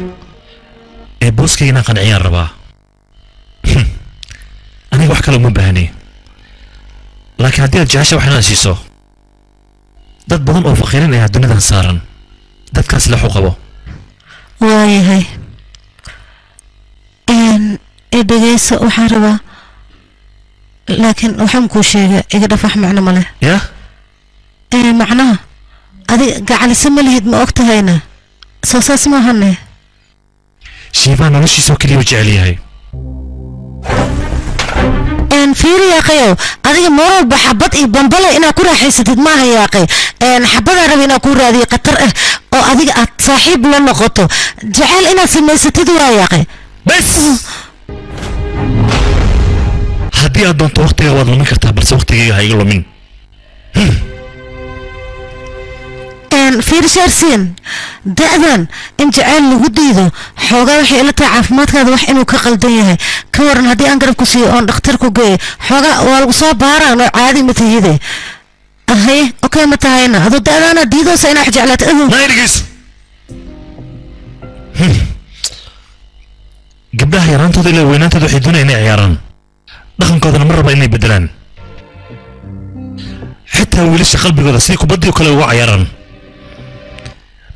ee booskayga inaan qanciyaan rabaa. Aniga wax kale uma baahni, laakiin haddii aad jecesha wax inaad siiso dad badan oo faqiirin ayaa dunidan saaran, dadkaas lex u qabo. Waayahay, ee dhegeyso, waxaan rabaa laakiin waxaan kuu sheegay, iga dhaf, wax macno ma leh. Yah ee macnaha adiga gacalise ma lihid, ma og tahayna? Soo saas maahane. Shiivaa noloshiisa oo keliya u jecel yahay. Fiiri yaaqayow, adiga mar walba xabad iyo bambale inaad ku raaxaysatid maaha yaaqay. Xabadaa raba inaa kuu raadiyo khatar ah oo adiga aad saaxiib la noqoto, jecel inaad samaysatid waa yaaqay. Bes haddii aad doonto waqtiga waad lumin kartaa, balse waqtigayga ha iga lumin. Fiiri Shaarsiin, da'dan in jacayl lagu diido xoogaa waxay ila tahay caafimaadkaada wax inuu ka qaldan yahay. Ka waran haddii aan garab ku siiyo oon dhakhtar ku geeyo, xoogaa waa lagu soo baaraan oo caadi ma tihide. Ahaye, okay, ma tahayna adoo da'daana diidoosa inaa wax jeclaato adow. Nayrigis gabdhaha yaraantooda ilaa weynaantooda waxay doonayaan inay ciyaaraan, dhaqankoodana ma raba inay bedelaan. Xitaa wiilasha qalbigooda sidii kubaddii oo kale uga ciyaaraan,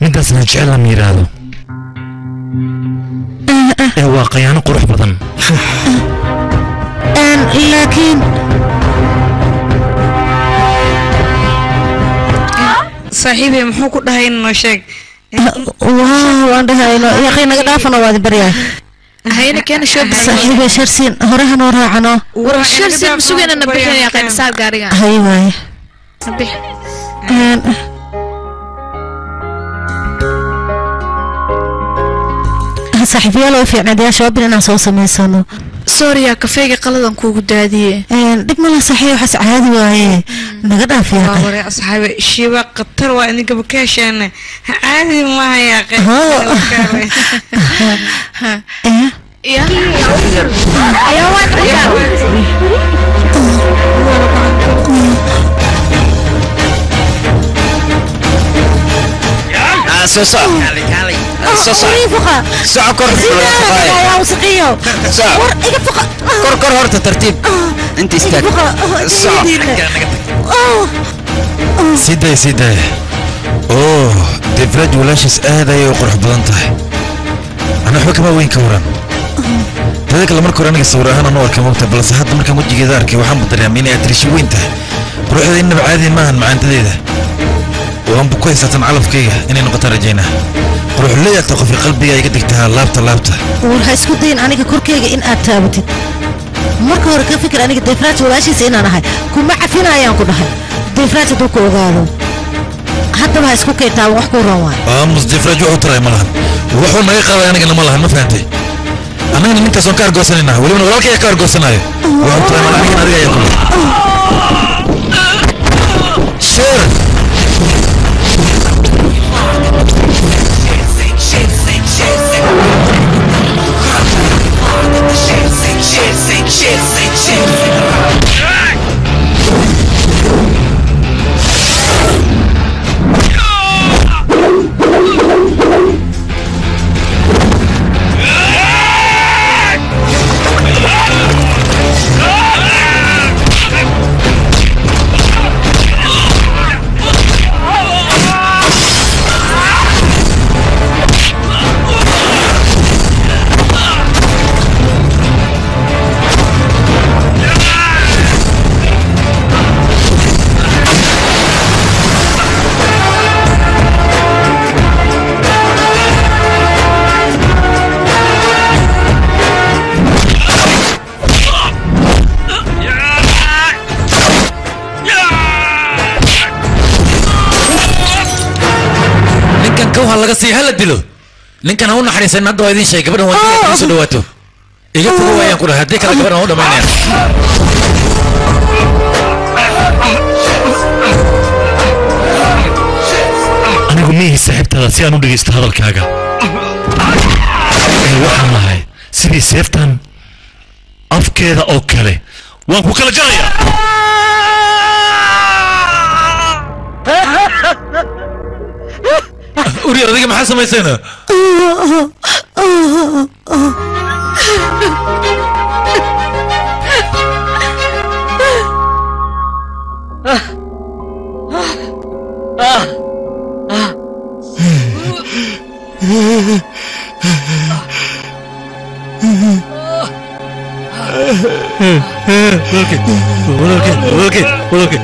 midaasna jecel lama yidhaahdo ee waa qayaano qurux badan. Laakiin saaxiibey muxuu ku dhahay? Noo sheeg. Waa waan dhahayno yaqay, naga dhaafano, waad baryahay. Hayna keena shoobis. Saaxiibey Sharsiin, hore hanoo raacano. War Sharsiin sugayna, na bixin yaaqay, saar gaariga. Hay waaye. Bix. Saaxiibayaal oo fiicnayd yaa shoobin inaan soo samaysano. Sorry yaa, kafeega qaladan kuugu daadiye. Dhib ma laha saaxiib, waxaas caadi waaye, naga dhaaf yaaqay. Ware asxaabe, Shiiba khatar waa, idinkaba ka hesheene, caadi maaha yaaqay. Ya ayaa waa. Soo soco, soo soco, soco kor. Wasaqiyo. War iga fuqa. Kor kor horta, tartiib inta istaag, soco. Sii day, sii day. Oh, Defraj walaashiis aad ayay u qurux badan tahay. Ana waxba kama weyn ka waran tada kale. Marka hore aniga sawir ahaan aan u arkay mugta, balse hadda markaan wejigeeda arkay waxaan dareemay inay adrisho weyn tahay. Quruxda innaba caadi maahan, macaantadeeda waanba ku haysatan. Calafkayga inay noqotaan rajaynaa. Quruxleeyata qofka qalbiga iga degtaa laabta laabta. War ha isku dayin aniga korkayga in aad taabatid. Marka hore ka fikir aniga Defraaj walaashiisa inaan ahay. Kuma cafinayaan ku dhahay. Defraaj hadduu ku ogaado, haddaba ha isku kaytaaban, wax kuu roon waay. Aamus, Defraaj wuxuu taray ma lahan, wuxuu naga qaaday anigana ma lahan. Ma fahantay? Annagana ninkaas waan ka argoosanaynaa, welibana walaalkay ka argoosanayo. Wuxuu taray ma lahan, anigana adiga ayaa kule sheer. Ninkan kawha laga sii, hala dilo ninkan, ha u naxariisan. Hadda waa idin sheegay, gabadhan waa inaad soo dhawaato. Iga fogo waayaan ku dhahay, haddii kale gabadhan waa u dhamaynaya. Anigu miihi saaxiibtaada si aan u dhegaysto hadalkaaga ee waxaan lahay sidii seeftan afkeeda oo kale waan ku kala jarayaa. Uri, adiga maxaa samaysayna? Walaalkay, walaalkay, walaalkay, walaalkay.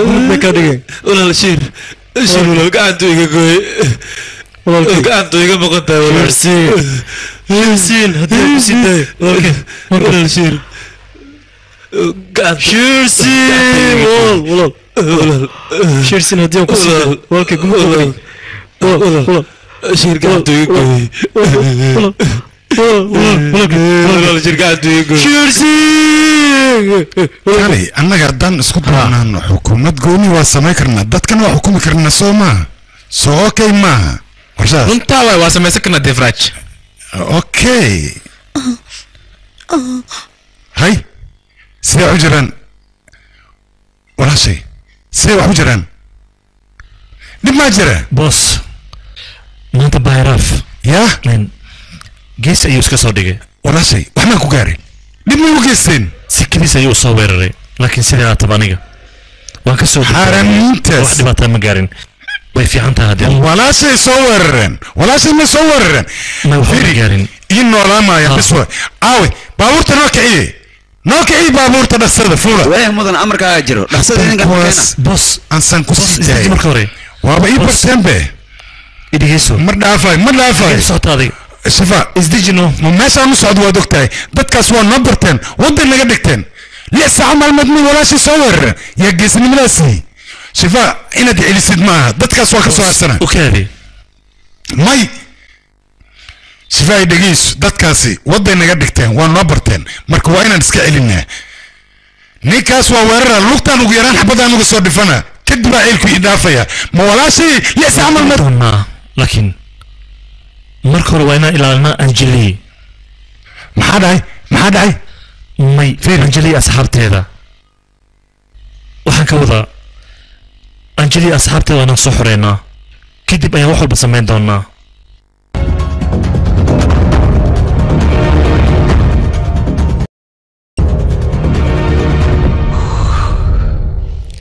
Walaal Shiir, Shiir walaal gacantu iga gooy. Gacantu iga maqan tahay walaal. Shiir, haddii aan ku sii daayo. Walaal Shiir. Shiirsiin walaal walaal Shiirsiin haddii aan ku sii daayo walaalkay guma ogayn walaal walaal Shiir gacantu iga gooy. Walaal Shiir gacantu iga gooy. Shiirsiin Kali annaga haddaan isku doonaano xukuumad gooni waa samayn karnaa, dadkana waa xukumi karnaa, soo maaha? Soo okay maaha warshadas? Runtaa waay, waa samaysan karnaa Devraj. Okay, hay, sidee wax u jiraan walaashay? Sidee wax u jiraan? Dhib maa jira? Boss, maanta Bayraaf yaa gees ayuu iska soo dhigay. Walaashay, wax maan ku gaaray? Dhib may u geysteen? Si keliis ayuu soo weeraray, laakiin sidii aad tab aniga waan ka soo Xaaraamiintaas. Wax dhibaataa ma gaarin, way fiican tahay haddii Walaashay soo weerareen? Walaashay ma soo weerareen? Ma waxba ma gaarin. Ii noolaamaya bis waay. Aawe baabuurta? Noo kiciye, noo kiciye baabuurta, dhaqsada fuula. Waaya mudan, amarkaaga jiro, dhaqsada idinka Kuwaas boss aansan ku sii isdeji daayay marka hore. Waaba ii barteen be. Idhegeyso. Ma dhaafay, ma dhaafay. Socota adiga. Shifa, isdejino. Ma meeshaan u socdo waad ogtahay. Dadkaas waa noo barteen, waddan naga dhigteen. 6 saac maalmeed may walaashii soo weerareen? Yaa geesnimadaasi? Shifa, inaad celisid maaha, dadkaas waa ka soo harsana. U kaadi. May, Shifa, ay dhegeyso, dadkaasi wadday naga dhigteen, waa noo barteen, marka waa inaan iska celinaa. Ninkaas waa weerara, lugtaan ugu yaraan xabadaan uga soo dhifana, kadib baa ceelku ii dhaafaya. Ma walaashii 6 saac maalmeed Doonaa, laakiin marka hore waa inaan ilaalinaa Anjali. Maxaa dhacay? Maxaa dhacay? May, Anjali asxaabteeda waxaan ka wadaa. Anjali asxaabteeda waa inaan soo xoreynaa, kadib ayaan wax walba samayn doonaa.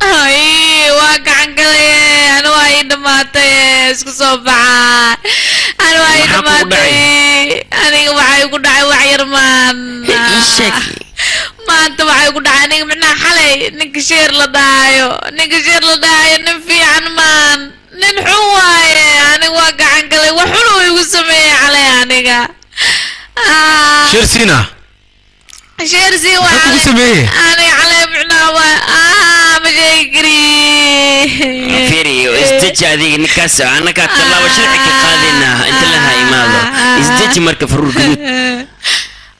Ay, waa gacan galaye. Anu waa ii dhamaatay, isku soo baxa. Anu waa ii Maxaa kugu dhamaatay. Aniga waxaa igu dhacay wax yar maan. Ii sheeg. Maanta waxaa igu dhacay aniga micnaha xalay ninka Sheer la dhahayo, ninka Sheer la dhahayo nin fiican maan, nin xun waaye. Aniga waa gacan galay, wax xun uu igu sameeyey xalay aniga. Ah. Sheer Siina. Sheer Siin waa Maxaa kugu sameeyey? Aniga xalay micnaha waa ma sheegi kari. Fiiri, isdeji adiga. Ninkaas annagaa tallaabo sharci ka qaadaynaa inta laha imaado. Isdeji marka, faruur guduud.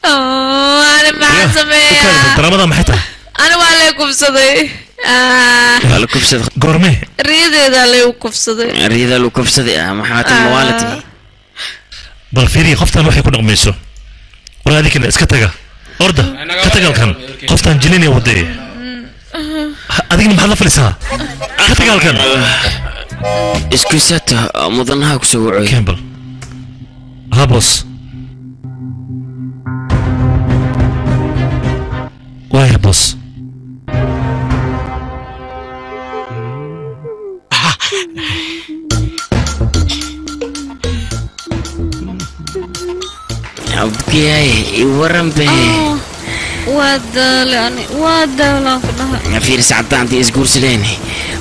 Ani maxaan sameeyaa? Daraamada maxay tahay? Ani waa lay kufsaday. Waa la kufsaday? Goormee? Riyadeedaa lay u kufsaday. Riyada lagu kufsaday ah? Maxaa tan mawaalati? Bal fiiri qoftan waxay ku dhaqmayso. War adinkana iska taga, orda ka tagalkan. Qoftan jilinaya wadee, adigna maxaad la fadhisaa? Ka tagalkan. Isku sato, mudanaha kusoo wacoy. Campbell ha, boss. Waaya boss. Abkiyay, i waran be. Waa daale, ani waa daalaan ku dhahay. Fiiri, sacadaantii isguursadeen,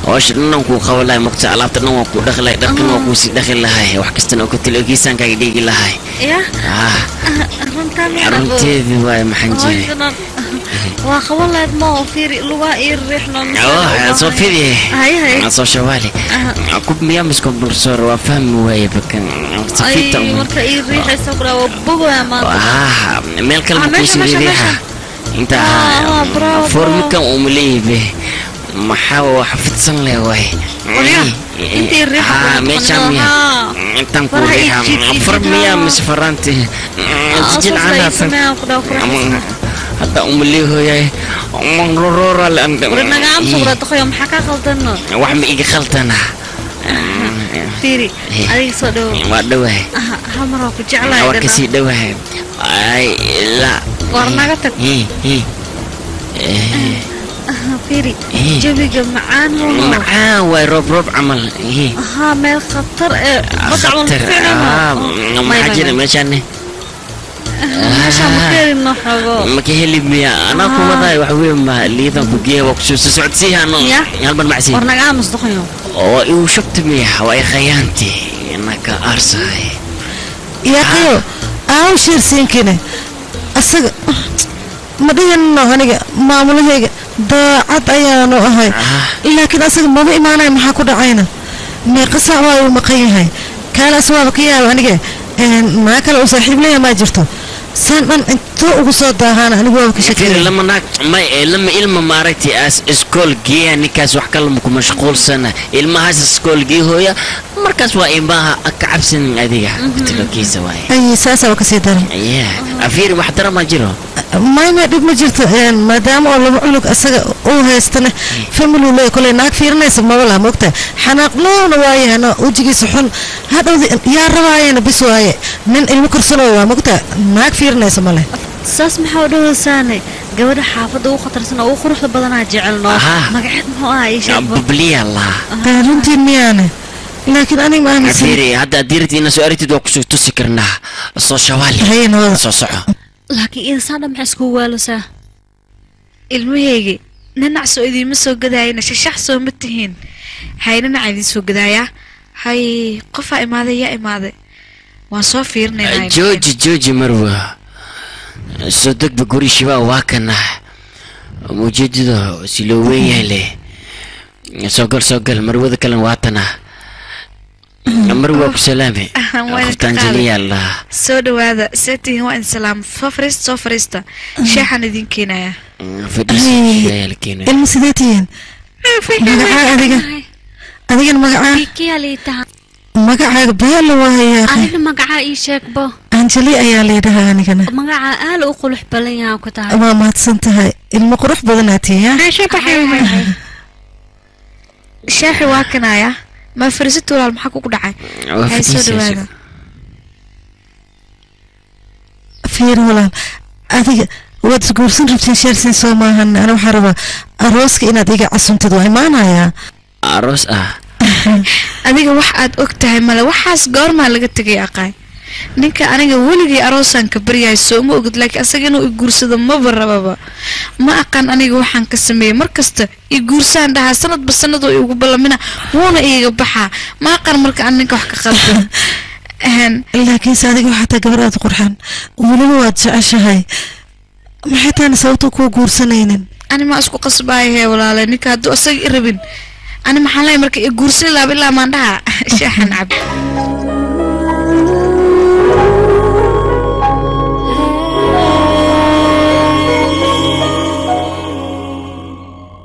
hawsha dhan kuu qaban lahay muqta, alaabta dhan waa kuu dhaqi lahay, dharkan waa kuu sii dhaqi lahay, wax kastana oo ka tilo kiisaankaaga dhigi lahay. Ya. Ah. Runtaa? Runteedii waay, maxaan jiray? Waa qaban lahayd ma oo fiiri lugaha ii riixno. Oh, soo fidi. Hay hay. Soo shawaali kub miyaa miskombursor waa fahmi waaye bakan. Ay, marka ii riixaysa ku dhaha waa bogaya maanta. Ah, meel kale Ah, ma meesha, kuusii meesha, riixa meesha. inta. Ah, bravo. Foormikan uma leeyibe, maxaa waa xafidsan leh waay. Qorya, inta ii riixa Ah, ku meeshaan noqon, miya? haa. Intaan ku Faraha ii riixa jiid, ii far jiid, miyaa haa. mise faraanti? Ah, Sijil saas canaa ay sameeyaan ku dhaha ku raaxaysa. Hadda uma leehoyaay roroora. War naga amsa wara daqayo, maxaa kaa khaldano? Wax ma iga khaldana. Fiiri, adiga soo dhawo. Waa dhowahay. Aha, hal mar waa ku jeclahay. Waa kasii dhowahay. Ay la. War naga tag. Aha, fiiri, jawiga macaan waho. Macaan waay, roob roob camal. Ahaa, meel khatar ee badda camal Khatar. fiicnaa. Maxaa jira meeshaan? Meesha ma ka helino xogo. Ma ka heli miya? Anaa ku wadaay wax weyn ma liidan ku geeya waa kusoo socodsiihaano. Hal mar macsi. War naga aamus doqoyo. Oo igu shubta miya waa i khayaanti inaka aarsahay. Yaaqayo aaw sheersiinkine asaga ma dhiganno aniga maamulahayga daacad ayaanu ahay, laakiin asaga maba imaanaya. Maxaa ku dhacayna? Meeqa saac waa uu maqan yahay? Kaalaas waaba ka yaaba aniga maa kale uu saaxiib leeyahay maa jirto saan dhan intuu ugu soo daahaana anigu waaba ka shakiyay. Lama naag may lama ilma maaragtay as iskool geeya ninkaas wax kale ku mashquulsana ilmahaas iskool geehooya markaas waa ilmaha ka cabsanin adiga tilokiisa waaye. Ay saasa waa kasii daran. Afiir wax dara ma jiro. Mayna dhib ma jirto maadaama oo laba cunug asaga uu haystana family leey koley naag fiirinaysa maba laha moogta xanaaqloona waayahana wejigiisa xun hadhowda yaa rabaayana bis waaye nin ilmo korsanoo waa moogta naag fiirinaysa male. Saas maxaa u dhawaysaane gabadha xaafadda ugu khatarsan oo ugu quruxda badanaa jecelno magaceed muxuu ahaa ii sheeg. Bubliya laha runtiin miyaane laakiin aniga ma aaminsan. Afiiri hadda adiirtii ina soo aragtid waa kusoo tusi karnaa soo shawaali soo soco. Laakiin insaan dhan maxay iskugu waalosaa? Ilmahaygi nanac soo idiinma soo gadaayana shashax soo ma tihiin hay nanaca idiin soo gadaayaa hay qofaa imaaday yaa imaaday waan soo fiirinaynaa. Jooji jooji marwa soo degba guri shibaa waa kana mujeedada si loo weyn yahay leh soo gal soo gal marwada kalena waa tana marwa ku salaame qoftaan jeliya allah soo dhawaada see tihiin waa in salaam soo fariista soo fariista sheexaan idin keenayaa. Fadhiisa ilma sidee tihiin? Magacaa adiga adigana magacaa magacaaga beela waayaa. Aniga magacaa ii sheegbo. Anjali ayaa leedhahaa anigana. Magacaa aad u qurux badan yahay ku tahay. Waa mahadsan tahay ilmo qurux badanaa tihiin. Sheexi waa kanaya ma fariisato walaal maxaa kugu dhacay? Hay soo dhawaada. Fiir walaal adiga waad isguursan rabtiin sheersin soo maahan ana waxaan rabaa arooska inaad iga casuntid waa imaanayaa. Aroos ah adiga wax aad og tahay male waxaas goormaa laga tegay aqaay ninka aniga weligii aroosaan ka baryahay soo ma ogid laakiin asaga inuu i guursado maba rababa ma aqaan aniga waxaan ka sameeyey markasta i guursaan dhahaa sanadba sanadoo igu ballamina wuuna iiga baxaa ma aqaan marka aan ninka wax ka qaldan. Laakiinse adiga waxaa taa gabar aad qurxan weliba waad jeceshahay maxay taana sababta kuu guursanaynin? Ani ma isku qasbaayahe walaale ninka hadduu asaga i rabin ani maxaan leeyahay marka i guursan laaba ilaa maan dhahaa sheexan cab.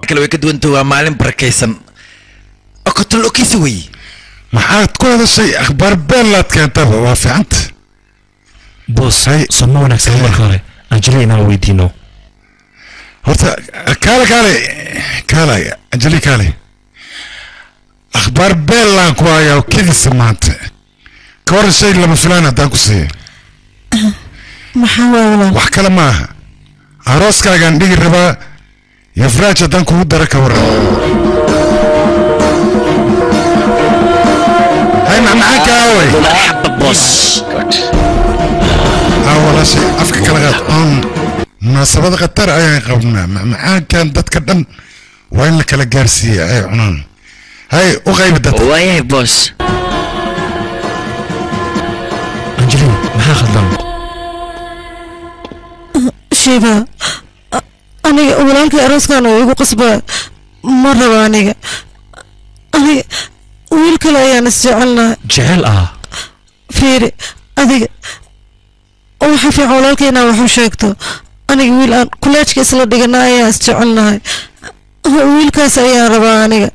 Kale way ka duwanta waa maalin barakaysan okotol okisa wey. Maxaad ku hadashay akhbaar beelaad keentaba waa fiicanta. Boos soo ma wanaagsan marka hore Anjali inaan weydiino. Horta kaale kaale kaale Anjali kaale akhbaar beelaan ku hayaa kedisa maanta ka waran shay lama filaan haddaan ku siiya. Maxaa waay walaal? Wax kale ma aha arooskaagaan dhigi rabaa yafraaj haddaan kugu dara ka waran. Hay macmacaanka aaway. Marxaba boos. Haa walaashay afka kala qaad. Munaasabada khatar ayaan qabnaa macmacaankan dadka dhan waa in la kala gaarsiiya ay cunaan. Hay u qaybi dadka. Waayahay boos. Anjali maxaa khaldan? Shiba aniga walaalkay arooskan oo igu qasbaa ma rabo aniga aniga wiil kale ayaan isjecelnahay. Jecel ah? Fiiri adiga waxa fiican walaalkay inaan wax u sheegto aniga wiil aan kuleejka isla dhigana ayaan isjecelnahay wiilkaas ayaan rabaa aniga.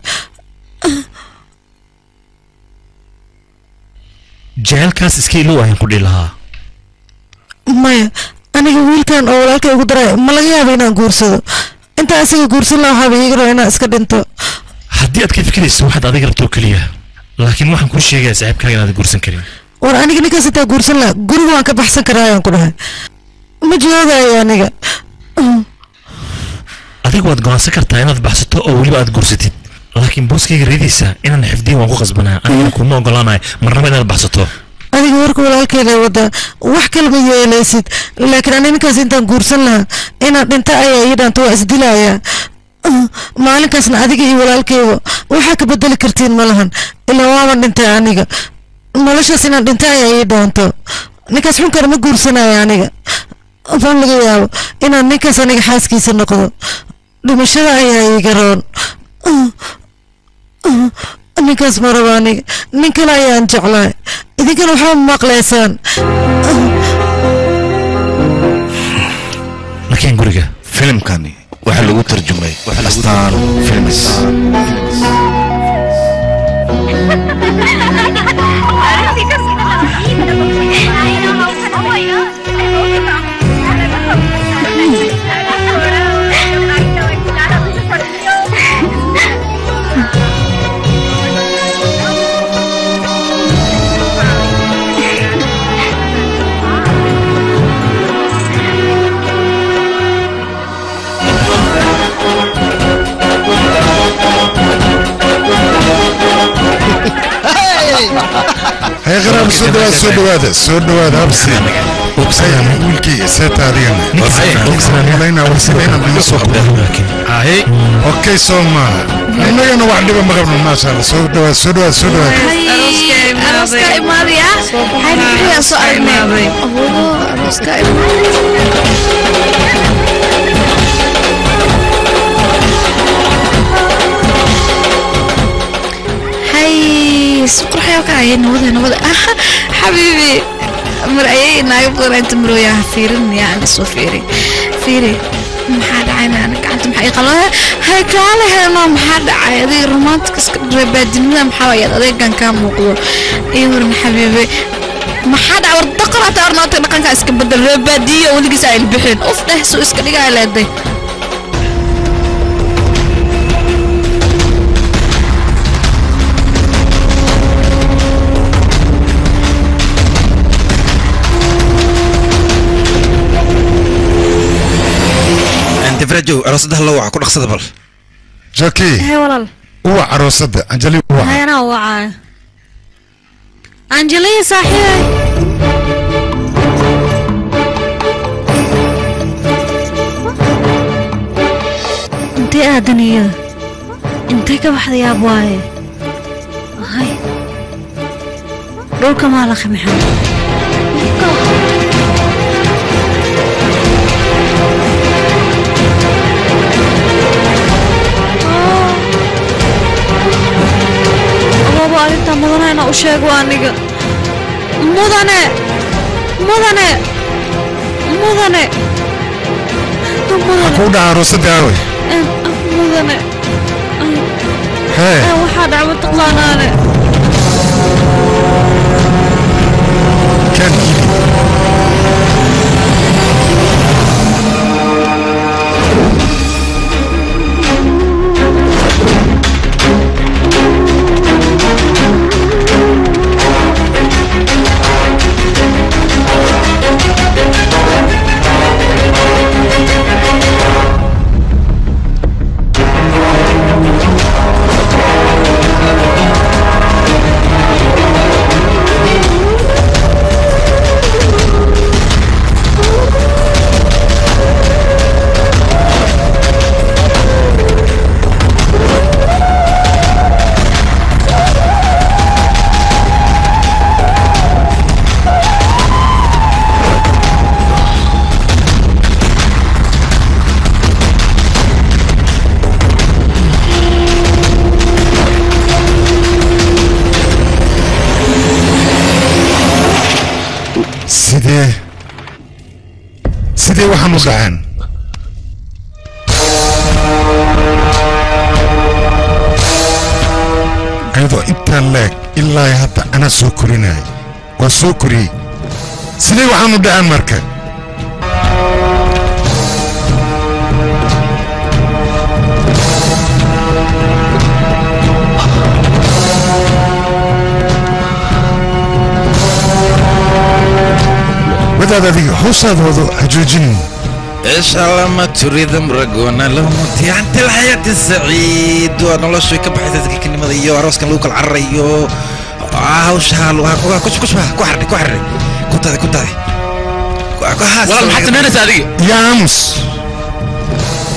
Jecelkaas iska ilow ayaan ku dhihi lahaa. Maya aniga wiilkan oo walaalkay ugu daray ma laga yaaba inaan guursado intaan isaga guursan lahaa waxaaba iiga raba inaan iska dhinto. Haddii aad ka fikirayso waxaad adiga rabto keliya laakiin waxaan kuu sheegayaa saaxiibkaaga inaad guursan karin. War aniga ninkaas intaa guursan lahaa guriga waan ka baxsan karaa ayaan ku dhahay ma joogaayo aniga. Adiga waad go'aansan kartaa inaad baxsato oo weliba aad guursatid laakiin booskayga reediisa inaan xifdiyo waan ku qasbanaa anigana kuma ogolaanayo marnaba inaad baxsato. Adiga warka walaalkeeda wada wax kale ma yeelaysid, laakiin ani ninkaas intaan guursan lahaa inaan dhinta ayaa ii dhaanta, waa isdilayaa. Maalinkaasna adiga iyo walaalkeyga waxaa ka bedeli kartiin ma lahan, ilaa waaban dhintay aniga. Noloshaas inaan dhinta ayaa ii dhaanto. Ninkaas xunkana ma guursanaya aniga. Baan laga yaabo inaan ninkaas aniga xaaskiisa noqdo, dhimashada ayaa iiga roon. Ninkaas ma rabo aniga, nin kale ayaan jeclahay. Idinkana waxba ma maqlaysaan. Nakeen guriga. Filimkani waxaa lagu tarjumay Astaan Films. Hay qaraab, soo dhawaad, soo dhawaada, soo dhawaada. Habsi wiilkayga, seeta adigana malaynaa warsada inaad naga soo okay soo maaha, innagana wax dhiba ma qabno. Maasha Allah, soo dhawaad, soo dhawaad, soo dhawaad. Arooska imaaday ah, xayrkiyaa soo aragnay. Awoodo arooska imaaday. Hay si qurxayo ka ayay nabada nabada. Xabiibi, mar ayay naaga badan inta marooyaa fiirin yaa soo fiiri fiiri. Maxaa dhacay? Ana gacanta maxaa ii qalaa? Hay kaale helno, maxaa dhacay? Adiga romantic iska reebaadinimada maxaa wayaad adeegan kaa muuqdo ii waran xabiibi. Maxaa dhacay? War daqar hataa arnoota dhaqanka iska bedel, reebaadiyo weligiis ay bixin uf dheh soo iska dhigaa leeday. Defrajow, aroosada la waca ku dhaqsada bal. Jaki. Hay walaal. Uwa aroosada Anjali, uwa. Hay, anaa wacaayo Anjali saaxiibay. Intee aadan iyada? Intee ka baxday? Yaab waaye. Hay, dhulka maa la qimxan? Abaabo, arrintaa mudane inaa u sheego aniga. Mudane, mudane, mudane, mudane. Ku dhaca aroosada aaway? Mudane. Hee. Waxaa dhaca mataqaanaane? Kan sidee waxaan u dhaceen? Ayadoo intaan leeg ilaa hadda anaa soo korinaya, waa soo koriyey, sidee waxaan u dhaceen marka? Wadaad, adiga hawshaada wado, ha joojinin. ايش لما تريد مرقونا لو انت الحياة السعيد ونولش ka baxaysa kakinimada iyo arooskan lagu kala cararayo. Hawsha waa ku ku ku xardhi ku xardhi ku taadi ku taadi. Walaal maxaad samaynaysaa adiga? Yaa aamus.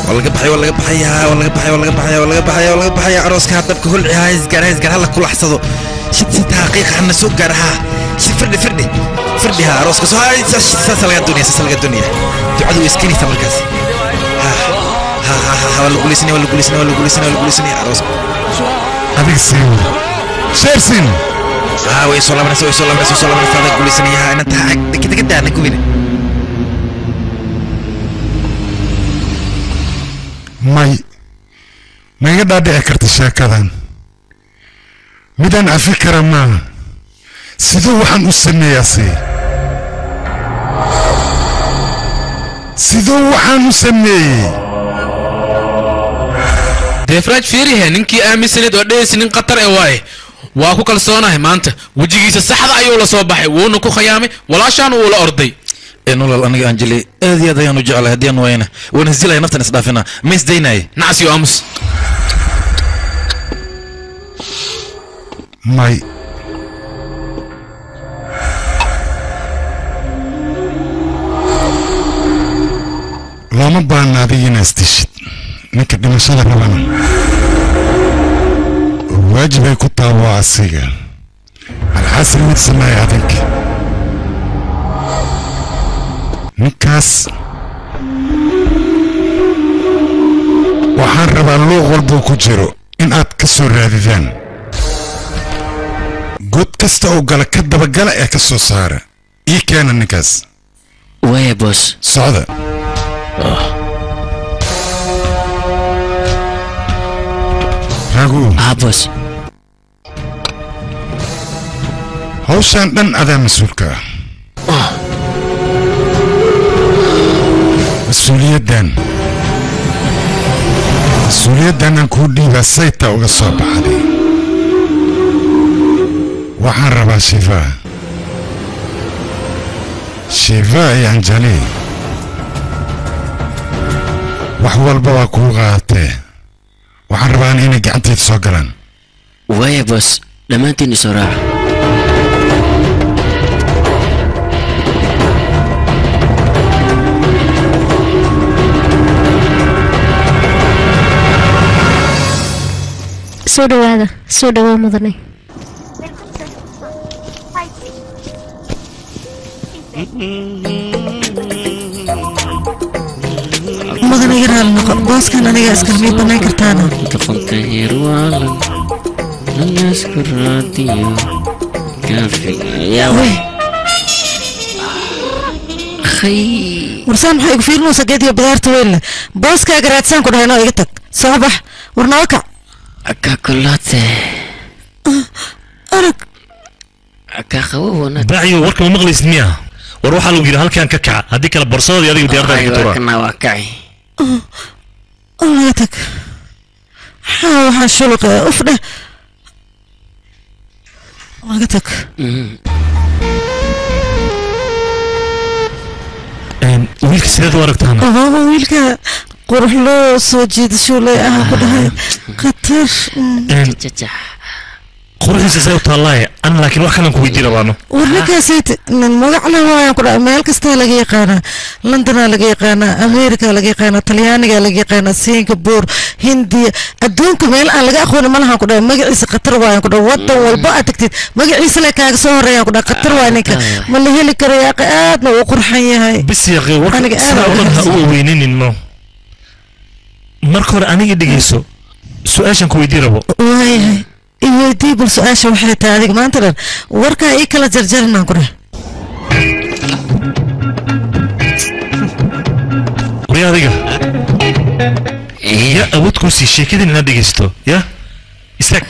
Waa laga baxay, waa laga baxayaa, waa laga baxay, waa laga baxaya, waa laga baxaya, waa laga baxaya. Arooska dabka holci, ha isgaar, ha isgaar, hala kulaxsado. Shid shid, ha qiiqa hana soo gaar, ha shid, firdhi firdhi firdhi, ha arooska soo, ha saasa laga doonaya, saasa laga doonaya. Ducadu way iskenaysaa markaas. Ha ha ha ha, waa la guulaysanaya, waa la guulaysanaya, waa la guulaysanaya, waa la guulaysanaya arooska. Adiga siin sheersin. Ha, way soo laabanaysa, way soo laabanaysa, way soo laabanaysa, la guulaysanaya. Ha, inanta ha degdegada na gubina. May ma iga dhaadhici karta sheekadan, midaan cafi kara maaha. Siduu waxaan u sameeyaa? See siduu waxaan u sameeyey? Deefraaj, fiirihe, ninkii aaminsaneed oo dhehaysa nin khatar e waaye, waa ku kalsoonahay. Maanta wejigiisa saxda ayuu la soo baxay, wuuna ku khayaamay walaashaana, wuu la orday. Nolol aniga Anjali aad iyo aad ayaan u jeclahay. Haddii aan waayana waan isdilaya, naftan isdhaafina, ma isdaynaaye. Nacsiyo, aamus. May looma baahna adiga inaad isdishid. Ninka dhimashada rabana waajibay ku taha waa asiga. Alxasil mid sameeya adinka ninkaas. Waxaan rabaa luuq walbuu ku jiro in aad ka soo raadidaan, god kasta oo gala ka dabagala ee ka soo saara, ii keena ninkaas. Waaya boos. Socda. Ragu. Haa boos. Hawshaan dhan adaa mas-uulka ah. Mas-uuliyaddan aan kuu dhiibaa saytaa uga soo baxday. Waxaan rabaa Shivaa, Shivaa iyo Anjali. Wax walba waa kuu qaatee, waxaan rabaa inay gacantayda soo galaan. Waaya boos, dhammaantiin isoo raaca. Soo dhawaada, soo dhawaa mudane. Mudane, iga raali noqo, booskan aniga iskala, mii banayn kartaana? Doqonka hirwaalan lanasku raadiyo kaafiya. Warsaan, maxaa igu fiirinaysaa? Geed iyo badaarta weyn leh booskaaga raadsaan ku dhahay. Noo iga tag, soo bax, war noo kac. Kakulaate. Arag. Kaqawo. Bacyo, warka ma maqlaysid miya? War waxaa lagu yidhi halkan ka kaca, haddii kale borsadii adiga diyaaradaha ku tuura. Kana waa kaci. Naga tag. Maxaa waxaan shuluqa uf dheh, naga tag. Wiilka sideed u aragtaana? Waaba wiilka qurux loo soo jiidasho le ah ku dhahay, khatar. Quruxdiisa say u taallaaye ana, laakiin wax kalan ku weydiin rabaano. War ninkaasayt nin magac leh waayaan ku dhahay, meel kastaa laga yaqaanaa. Londonaa laga yaqaanaa, America laga yaqaanaa, Talyaanigaa laga yaqaanaa, Singapore, Hindiya, adduunka meel aan laga aqoonin ma lahan ku dhahay. Magaciisa khatar waayaan ku dhahay, wadan walba aad tagtid magaciisa le kaaga soo horeeyaan ku dhahay. Khatar waay ninka, ma la heli karo yaaqa, aadna uu qurxan yahay. Bis yaqi, warka Aniga aad sidaa aan o dhan ha u u weyninin. No, marka hore aniga dhegeyso su-aashan ku weydiin rabo. Waayahay, iweydii bal su-aasha waxay tahay. Adiga maanta dhan warkaa ii kala jarjarinaan ku dhahay. Warya adiga, yaa awood kuu sii sheekadan inaad dhegeysto? Ya istaag,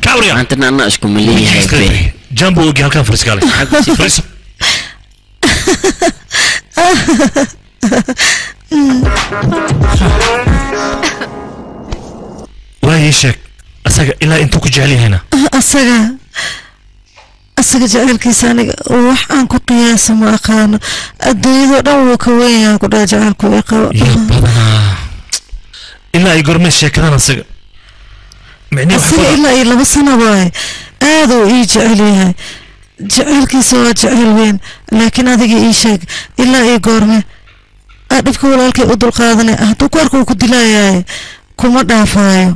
kac warya. Maantana anaa isku maleeyahay be. Jambo ogi, halkan fariis, kaale fariiso. Waa ii sheeg, asaga ilaa intuu ku jecel yahayna? Asaga jacaylkiisa aniga wax aan ku qiyaasa ma aqaano, adduunyadoo dhan wuu ka weyn yahay ku dhaha jacaylku i qabo. Ya badanaa, ilaa ay gormee sheekadan asaga micnihi waxa Asaga ku ilaa iyo 2 sano waaye. Aad uu ii jecel yahay, jaceylkiisa waa jecel weyn. Laakiin adiga ii sheeg, ilaa ii goorme aa dhibka walaalkay u dulqaadanay? Hadduu ku arko wuu ku dilayaay, kuma dhaafaayo.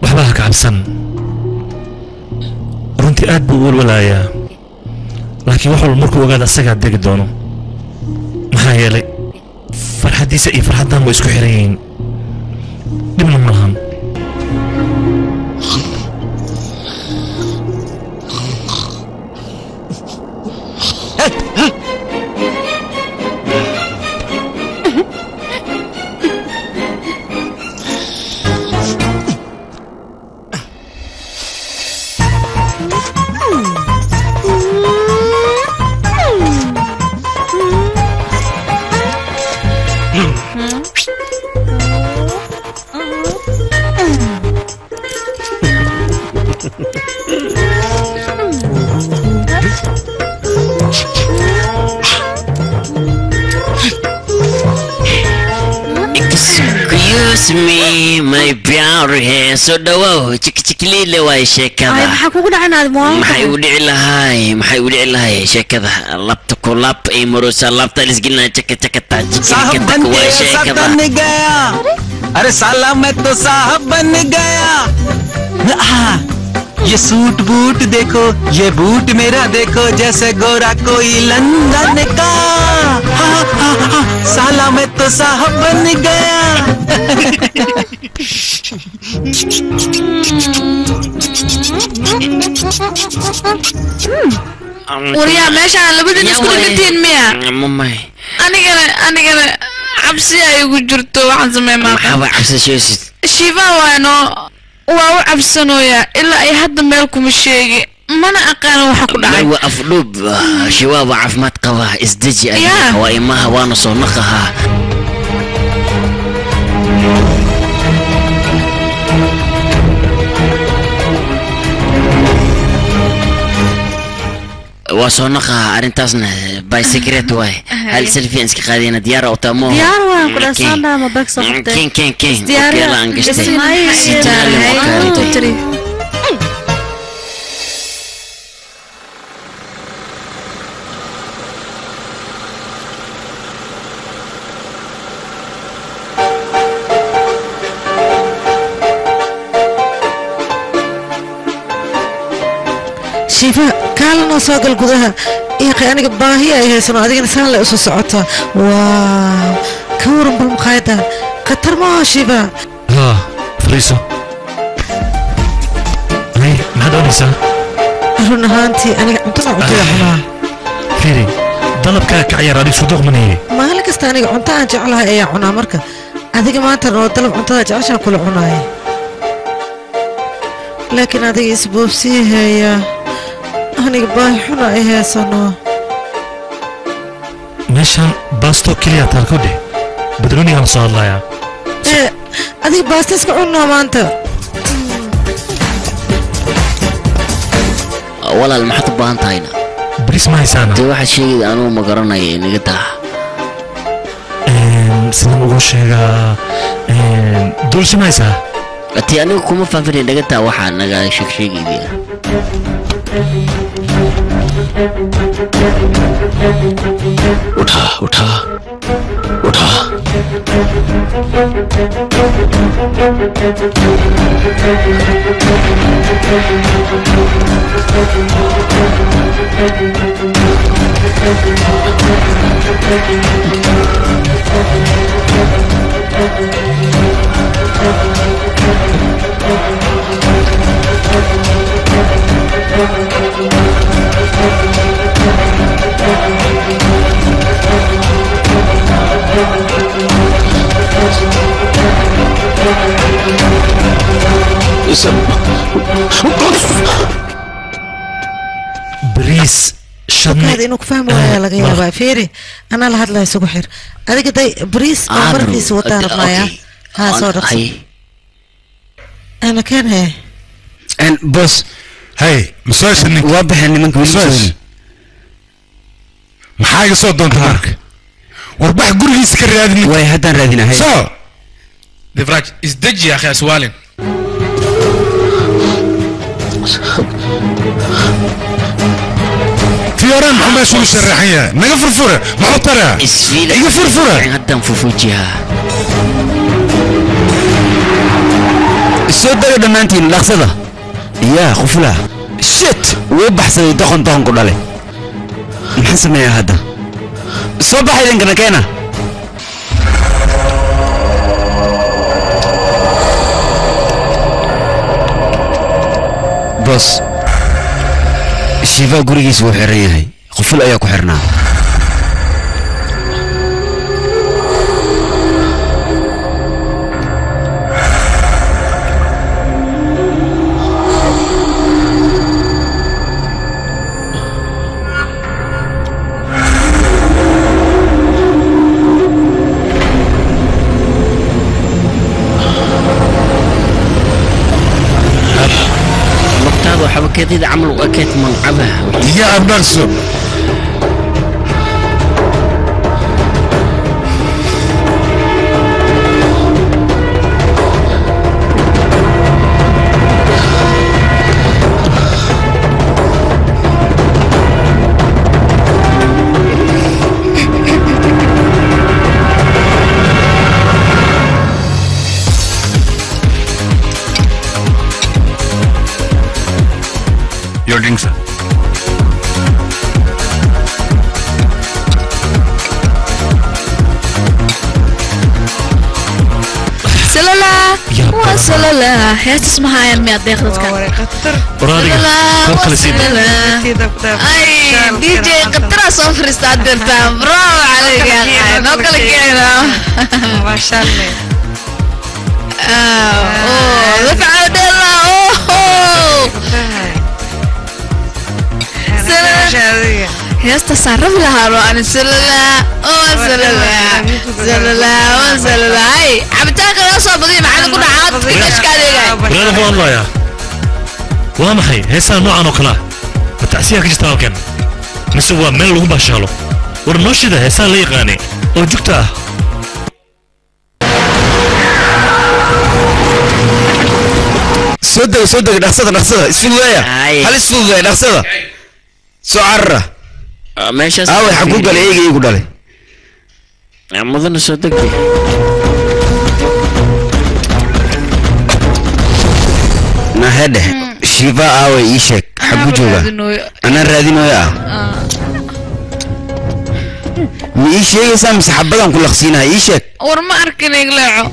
Waxba ha ka cabsan, runtii aad buu u walwalayaa, laakiin wax walba markuu ogaada asagaa degi doono, maxaa yeelay farxaddiisa iyo farxaddan way isku xiran yihiin, dhibna ma lahan. Excuse me, my beauty, soo dhawow, jikjikliile waay Ay, sheekada. Maxaa kugu dhacay naad Maxay u dhici lahay, maxay u dhici lahay sheekada? Labta ku lab ay marosa, labta lisgelina, jaka jakata साहब jikjikata बन के waay ऐसा sheekada. तन गया, अरे साला मैं तो साहब बन गया। आह, ये सूट बूट देखो, ये बूट मेरा देखो, जैसे गोरा कोई लंदन का। हाँ, हाँ, हाँ, साला मैं तो साहब बन गया। Waryaa, meeshaan labadiin isku dhigatiin miya? Mamay. Anigana cabsi ay igu jirto, waxaan sameey maaqa. Maxaaba cabsashoosid? Shiifa waano waa u cabsanooyaa, ilaa ay hadda meel kuma sheegi, mana aqaano waxa ku dhacay. Marwa afdhuub, shabaab waa caafimaad qaba, isdeji adiga. Yeah. Waa imaha, waana soo naqahaa. Waa soo naqahaa, arrintaasna by secret waay. Hal selfie aan iska qaadayna, diyaar oo tamo. Diyaar waan ku dhasaan ma bag soo qabtay. Ken ken ken. Isdiyaar. Okeela aan gashtay. Sitaale One, two, wakaalintay. three. Shiifa, kaalanoo soo gal gudaha. Iiqay, aniga baahi ay haysano, adigana saan le usoo socotaa. Waaw, ka waran bal maqaayadan? Khatar maaha, Shiifa? Haa, fadhiiso. Hay, maxaad oonaysaa? Run ahaantii aniga cuntada cuntada cunaa. Fiiri, dalabkaa ka ciyaar, adiga suduuq manayay. Maalin kasta aniga cunto aan jeclahay ayaa cunaa, marka adiga maanta noo dalab cuntada jeceshaan kula cunaaya, laakiin adiga isboobsii heeya, aniga baahi xuna ay haysano. Meeshaan baasto keliya taal ku dheh, badroonigaan soo hadlayaa. Ee adiga baasta iska cunnaa maanta. Walaal, maxaad u baahan tahayna? Bariis ma haysaana? Dee waxaad sheegayda anugu ma garanaya, inaga daa. Sidaan ugu sheegaa, dulsha ma haysaa? Tii anigu kuma faahfaahin, inaga daa waxaa naga sheeg sheegayda. उठा उठा उठा। Bariis Kaada shadni. Inuu ku fahmi waayaa laga yaabaa. Fiiri, anaa la hadlaya, isugu xir. Adiga day bariis oo markiisa wataa rabnaaya. Haa, soo dhaqso, ana keen hee. Boss. Hey, masoo ninka. Waa baxeen nimanka weli. Masoo soo maxaa iga soo doontay marka? Warbax, gurigiisa ka raadi ninka. Way haddaan raadinahay. Soo Devraj isdeji ya akhi aswaalin. Fiyoran maxaa meesha ugu sharaxan yahay? Naga furfura, maxuu taraa? Iga furfura. Haddaan fufujiyaa. Soo daga dhammaantiin dhaqsada. Yaa qufla. Shit, wuu baxsaday doqon doqon ku dhalay. Maxaan sameeyaa hadda? Soo baxa idinkana keena. Boss, Shiva gurigiisa wuu xiran yahay. Quful ayaa ku xirnaa. xabakadida camal u ekeyd mancabaha. Iga abdhaqso. Your drink, sir. Salala, waa salala. Heestas ma hayaan miyaad deeqdadka? Ay, DJ qatara soo fariistaa dirtaa. Bravo calayk yaa qaay. Noo kala kicina. Maasha Allah. Oh, dafca dheela. Oh. Heestaasaan rabi lahaa ro ani salala oo salala salala oo salala. Ay, cabitaanka laga soo badiyo maxaa ku dhacaa dadka adeegay. Walaal wuxuu hadlayaa. Waa maxay heesaha noocan oo kale ah? Ma tacsiyaa ka jirta halkan? Mise waa meel lagu baashaalo? War noo shida heesaha la yaqaanay oo jugta ah. Soo dega, soo dega, dhaqsada, dhaqsada, isfududeeya. Hal isfududeeya, dhaqsada. Soo carara. Meeshaas aaway xaguu galay eyga iigu dhalay. Mudana soo degdeg. Nahedhe, Shiva aaway ii sheeg, xaguu joogaa? Anaa raadinooyo ah. Ma ii sheegaysaa mise xabadaan ku laqsiinaha? Ii sheeg. War ma arkin igleeco.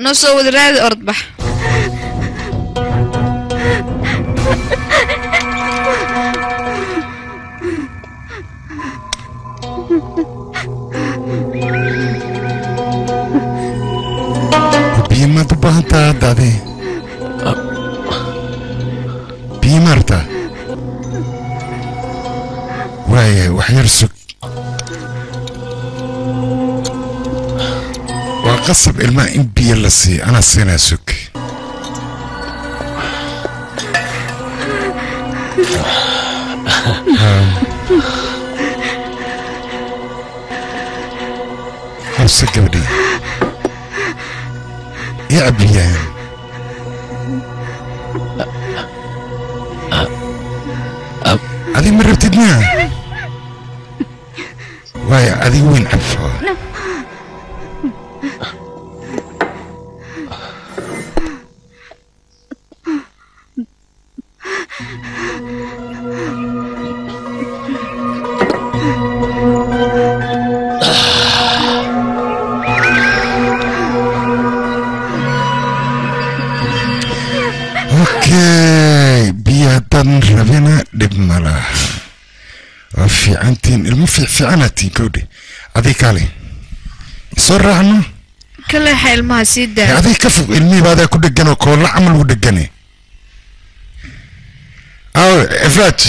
Noo soo wada raadi orod bax. Biyo maad u baahan tahay hadda adi? Biyo ma rabtaa? Waayahay, wax yar sug. Waa qasab ilmaha in biyo la siiyo, anaa siinaa sug. Habse gabadhii. Ii cab biyahan. Adiga ma rabtid miya? Waaya, adiga weyn cab. Okay, biyo haddaadan rabina dhib ma laha. Waa fiicantiin, ilmo fiicfiicanatiin kowdhe. Adiga kaale soo raacno. Ka leexa ilmaha sii daa. Adiga ka fog ilmihii baa adaa ku dhegan oo koolla camal ugu dhegane. Aawe Ifraaj,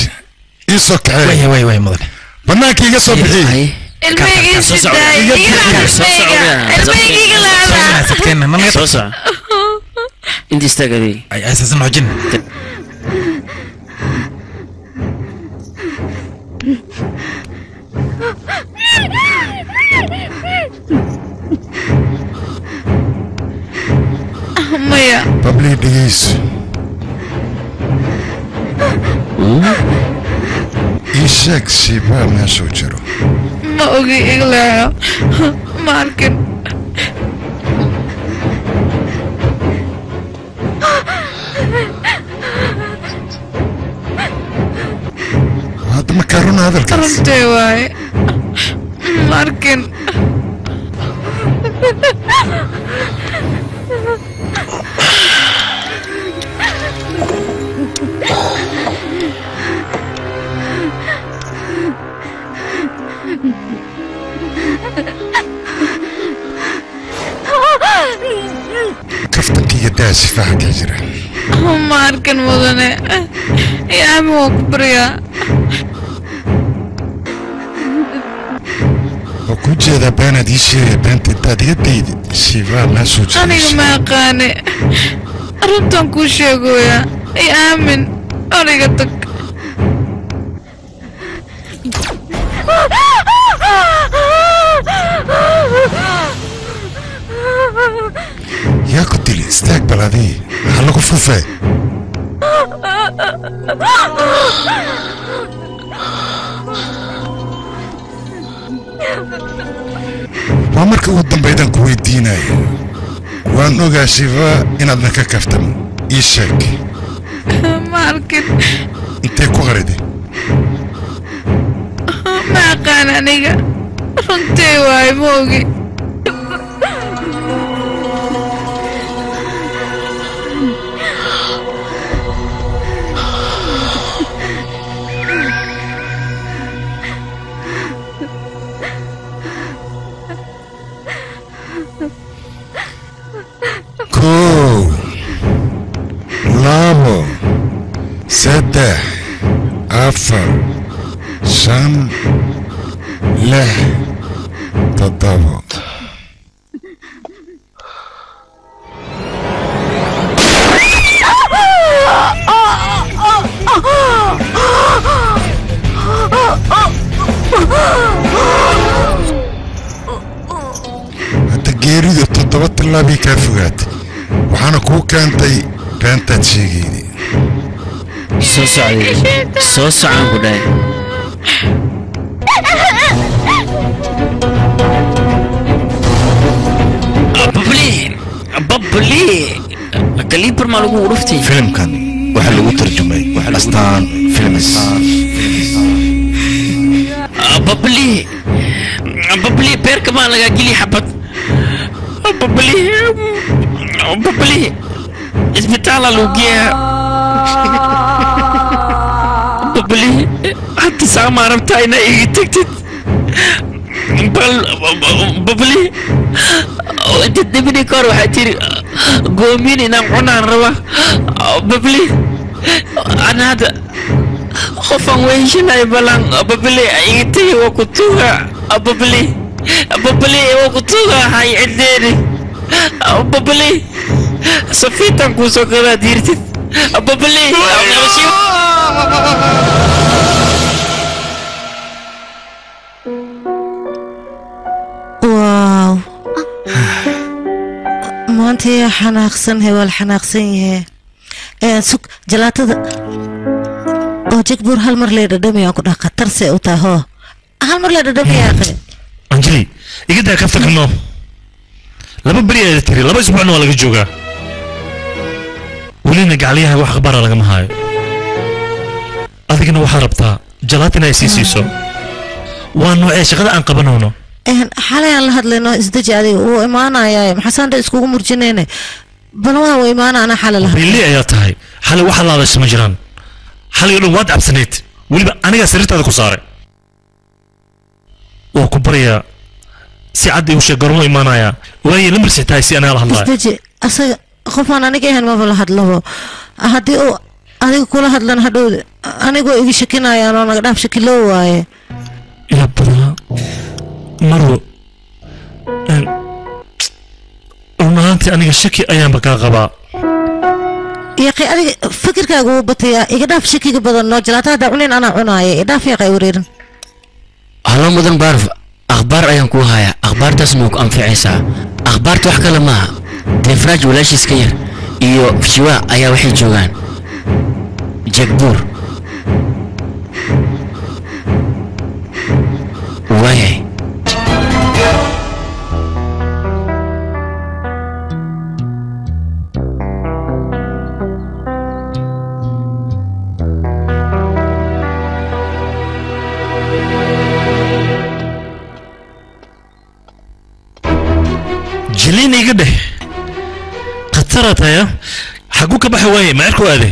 ii soo kaxeey. Way way way mudane. Bannaanka iga soo bixi. Ilmahayga sii daa. Ilmahayga iga laada. Soo soco. Inta istaag adiga. Ay, asaasan xoojin. Gabar dhegeyso. Ii sheeg Shiva meeshuu jiro. Ma ogi, igleexo, ma arkin. Hadda ma kaa runa hadalkaas? Runtee waaye, ma arkin. Kaftankiiga daa, Shiva ka jira. Ma arkin mudane, aamin, waan ku baryaa. Waa kuu jeedaa beenaad ii sheegaya. Beenta intaad iga daydi, Shiva meeshuu jiro. Aniga ma aqaane, runtaan kuu sheegoyaa, i aamin, aniga tag. Yaa ku dili? Istaag bal adii, maxaa lagu fufee? Waa marka ugu dambaydaan ku weydiinaya. Waan ogaa Shiva inaadna ka kaftamo. Ii sheeg. Ma arkin. Intee ku qariday? Ma aqaan aniga, runtee waaye, ma ogi. 1, 2, 3, 4, 5, 6, 7. Hadda geeridu 7 tallaabii kaa fogaatay, waxaana kuu keentay beentaad sheegayday. Soo socday, soo socon ku dhahay. Babli babli kaliibar maa lagu dhuftay. Filimkan waxaa lagu tarjumay Astaan Films. Babli babli, beerka maa lagaa geli xabad. Babli babli, isbitaala lagu geeyaa. Babli, hadda saamaa rabtaa inaa iga tagtid? Bal babli, inta dhibini kahor waxaa tiri goomiin inaan cunaan raba. Babli, ana hadda qofaan weheshanay balan. Babli, iga tegi, waa ku tuuga. Babli babli, waa ku tuuga, hay cidleeni. Babli, safiitan kuu soo gadaa diirtid. Babli. Waaw, maanta yaa xanaaqsan he? Waa la xanaaqsan yahe. Sug jalaatada oo jagbuur hal mar lee dhadhamiyaa ku dhah, khatar see u tahay. Hoo, hal mar lee dhadhamiyaa qe. Anjali, iga daa kaftanka noo. 2 beri ayaa tiri, 2 isbuucna waa laga joogaa, welina gacaliyaha wax akhbaara lagama haayo. Adigana waxaad rabtaa jalaat inay sii siiso. Waa noocee shaqada aan qabanayno? Xalay aan la hadlayno. Isdeji adiga, wuu imaanayaa. Maxaa saandha iskugu murjinayne? Bal waa wuu imaana, anaa xalay la hadlay. Bili ayaa tahay. Xalay waxaad la hadashay ma jiraan. Xalay oo dhan waad cabsanayd, weliba anigaa sariirtaada ku saaray. Waa ku baryaa, si cad igu sheeg goormuu imaanayaa. Waayo lambar sixtahay si anigaa la hadlaya. Isdeji, asaga qofaan aniga ahayn maba la hadlabo. Haddii uu adiga kula hadlan, hadhow anigoo iga shakinayaan oo naga dhaaf shakiloo waaye. Yaa badanaa marwo, run ahaantii aniga shaki ayaanba kaa qabaa. Yaqi, adiga fikirkaaga wuu batayaa. Iga dhaaf shakiga badan noo. Jalaata haddaa cunin, anaa cunaaya. Idhaaf yaqay, wareerin. Halo mudan Baarf, akhbaar ayaan kuu hayaa, akhbaartaasna waa ku anficaysaa. Akhbaarta wax kale maaha, Defraaj walaashiis ka yar Iyo Shiwa ayaa waxay joogaan Jagbuur. Waayahay. Jiliin iga dheh, khataraad haya, xaguu ka baxi waaye? Ma cirku aade?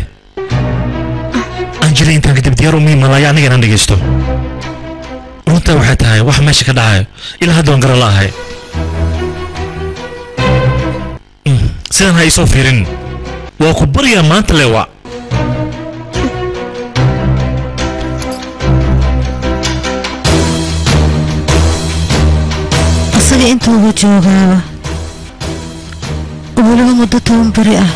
Anjeli, intaan kadib diyaar umii malaya aniga inaan dhegeysto. Runtaa waxay tahay wax meesha ka dhacayo ilaa hadda waan garan la'ahay. Sidan ha iisoo fiirin, waa ku baryaa maanta lewa. Asaga intuuba joogaaba weliba muddo 10 beri ah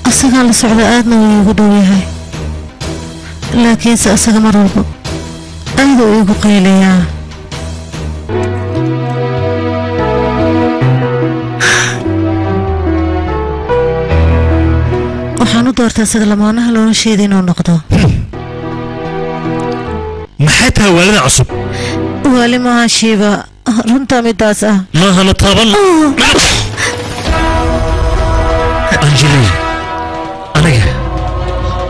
asagaa la socda, aadna wuu iigu dhow yahay, laakiinse asaga mar walba aad uu iigu qayliyaa. Waxaan u doortay asaga lamaanaha nolosheeda inuu noqdo. Maxay tahay waalida cusub? Waali maaha Shiiba, runtaa midaas ah. Maahana taaban. Anjeli, aniga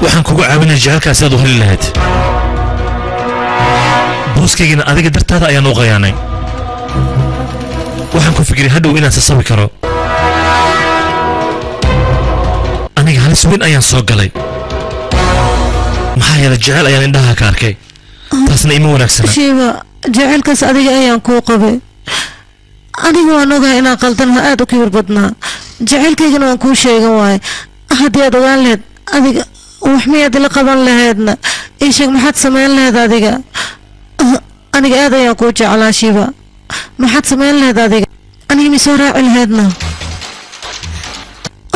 waxaan kugu caawinaya jecelkaasi aad u heli lahayd. Booskaygina adiga dartaada ayaan u qayaanay. Waxaan ku fikiray hadhow inaan sasabi karo. Aniga halis weyn ayaan soo galay, maxaa yeelay jecel ayaan indhaha ka arkay, taasna ima wanaagsana. Shiiba, jecelkaas adiga ayaan kuu qabay. Aniga waan ogahay inaan qaldanaha, aad u kibir badnaa, jacaylkaygana waan kuu sheegan waaye. Haddii aad ogaan lahayd adiga, wax miyaad ila qaban lahaydna? Ii sheeg, maxaad samayn lahayd adiga? Aniga aad ayaan kuu jeclaa Shiiba, maxaad samayn lahayd adiga? Aniga mi soo raaci lahaydna?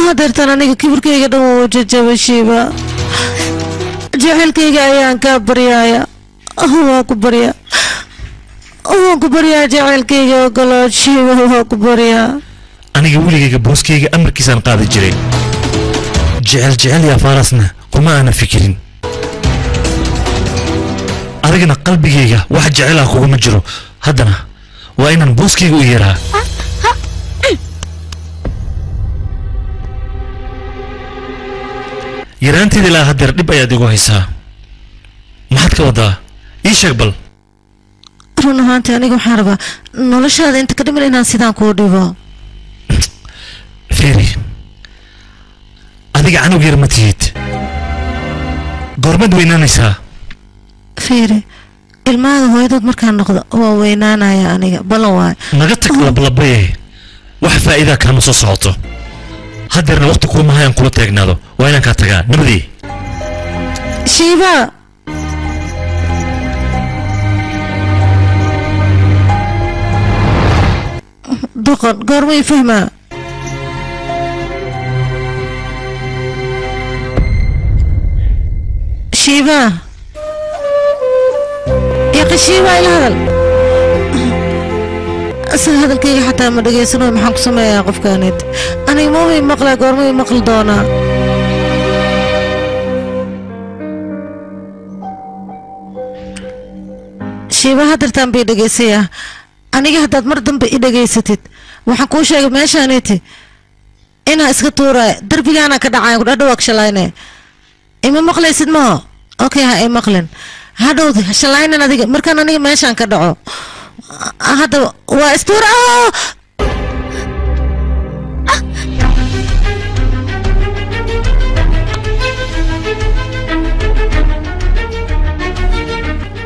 Hadeertaan aniga kibirkayga dhan wuu jajabay. Shiiba, jacaylkayga ayaan kaa baryaaya, waan ku baryaa, waan ku baryaa, jacaylkayga ogoloo Shiiba, waan ku baryaa. Aniga weligayga booskayga amarkiisaan qaadi jiray, jecel jecel iyo afaaraasna kuma aanan fikirin. Adigana qalbigayga wax jecel ah kuguma jiro, haddana waa inaan booskayga u yeeraa. Yaraanteeda ilaa haddeer dhib ayaad igu haysaa. Maxaad ka wadaa? Ii sheeg bal. Run ahaantii aniga waxaan rabaa noloshaada inta ka dhiman inaan sidaan kuu dhibo. Fiiri, adiga canug yar ma tihid, goormaad weynaanaysaa? Fiiri, ilmahaga hooyadood markaan noqdo waa weynaanaya aniga, ballan waay. Naga tag lablabaye, wax faa'iidaa kaama soo socoto. Haddeerna waqti kuuma hayaan kula taagnaado, waa inaan kaa tagaa. Nabadii. Shiiba. Doqon, goorma ii fahmaa? Shiiba, yaqa Shiiba, ila hadal. Isaga hadalkayga xataa ma dhegaysanayo. Maxaan ku sameeyaa qofkaanid? Aniga maba ii maqlaa, goorma ii maqli doonaa? Shiiba, hadartaan bay dhegaysayaa. Aniga haddaad mar dambe i dhegaysatid, waxaan kuu sheegay meeshaaniti inaa iska tuuraya, darbigaana ka dhacaya kudhadhawaag shalayne. Ima maqlaysid maho? Okay, ha i maqlin hadhowdi shalaynan adiga markaan aniga meeshaan ka dhaco. Hadda waa istuura.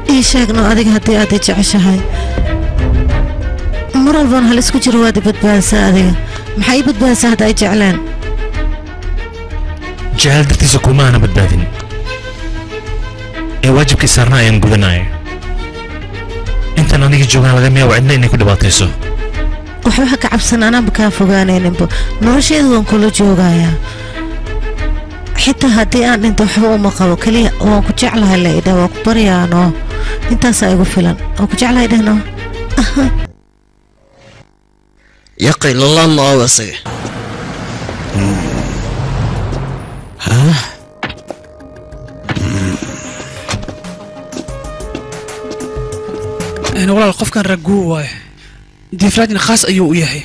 Ii sheegno adiga haddii aad i jeceshahay. Mar walbaan hal isku jiro waad i badbaadisaa. Adiga maxaa ii badbaadisaa hadda ay jecleen? Jecel dartiisa kuma aana badbaadin ee waajibkii saarna ayaan gudanaya. Intaan aniga joogaan laga miyaa cidna inay ku dhibaatayso. Waxba ha ka cabsan, anaanba kaa fogaanayninba, nolosheedu waan kula joogayaa. Xitaa haddii aan dhinto waxba uma qabo, keliya waan ku jeclahay la idhah. Waan ku baryaano, intaasaa igu filan. Waan ku jeclahay dhehno. Yaqay lalaan ma aawa isaga. Walaal qofkan raguu waaye, Diifraajna khaas ayuu u yahay,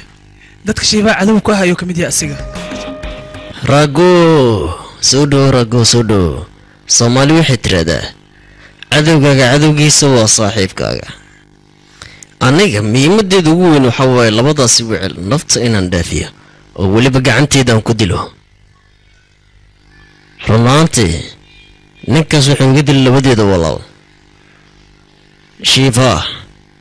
dadka Shiibaa cadow ku ah ayuu ka mid yahay asiga. Rago soo dhowo, Rago soo dhowo. Soomaali waxay tiraahdaa cadowgaaga cadowgiisa waa saaxiibkaaga. Aniga muhiimadeeda ugu weyn waxaa waaye labadaasi wicil nafta inaan dhaafiyo oo weliba gacanteedaan ku dilo. Run ahaantii ninkaas wuxuu iga dilay labadeeda walaal. Shiiva,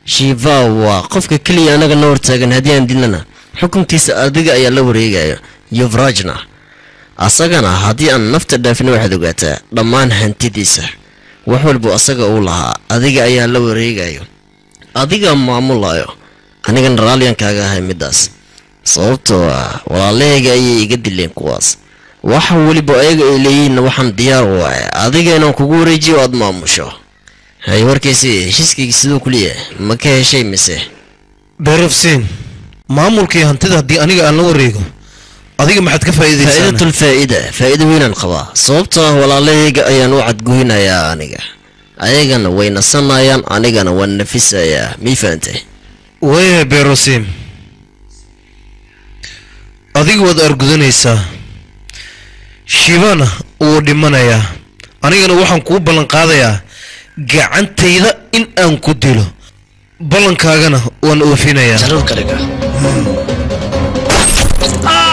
Shiiva waa qofka keliya anaga na hortaagan, haddii aan dilnana xukunkiisa adiga ayaa la wareegaya. Yuvrajna asagana haddii aan nafta dhaafin waxaad ogaataa dhammaan hantidiisa, wax walba asaga uu lahaa adiga ayaa la wareegayo, adiga maamulayo. Anigana raalliyan kaaga ahay middaas, sababtoo ah walaalahayga ayay iga dileen kuwaas. Waxa weliba ayaga ay leeyihiinna waxaan diyaar u ahay adiga inaan kugu wareejiyo aad maamusho. Hay, warkiisi heshiiskayga siduu kuliya ma ka heshay mise? Berofsin, maamulkii hantida haddii aniga aan la wareego, adiga maxaad ka faa'iidaysaa? Faa'iidatul faa'ida, faa'iido weynaan qabaa, sababtoo ah walaalahayga ayaan u cadgoynayaa aniga, ayagana way nasanayaan, anigana waan nafisayaa. Mii fahantay? Waayahay Berosim, adiga waad argudanaysaa, Shibana wuu dhimanayaa, anigana waxaan kuu ballan qaadayaa gacantayda in aan ku dilo, ballankaagana waan oofinayaa.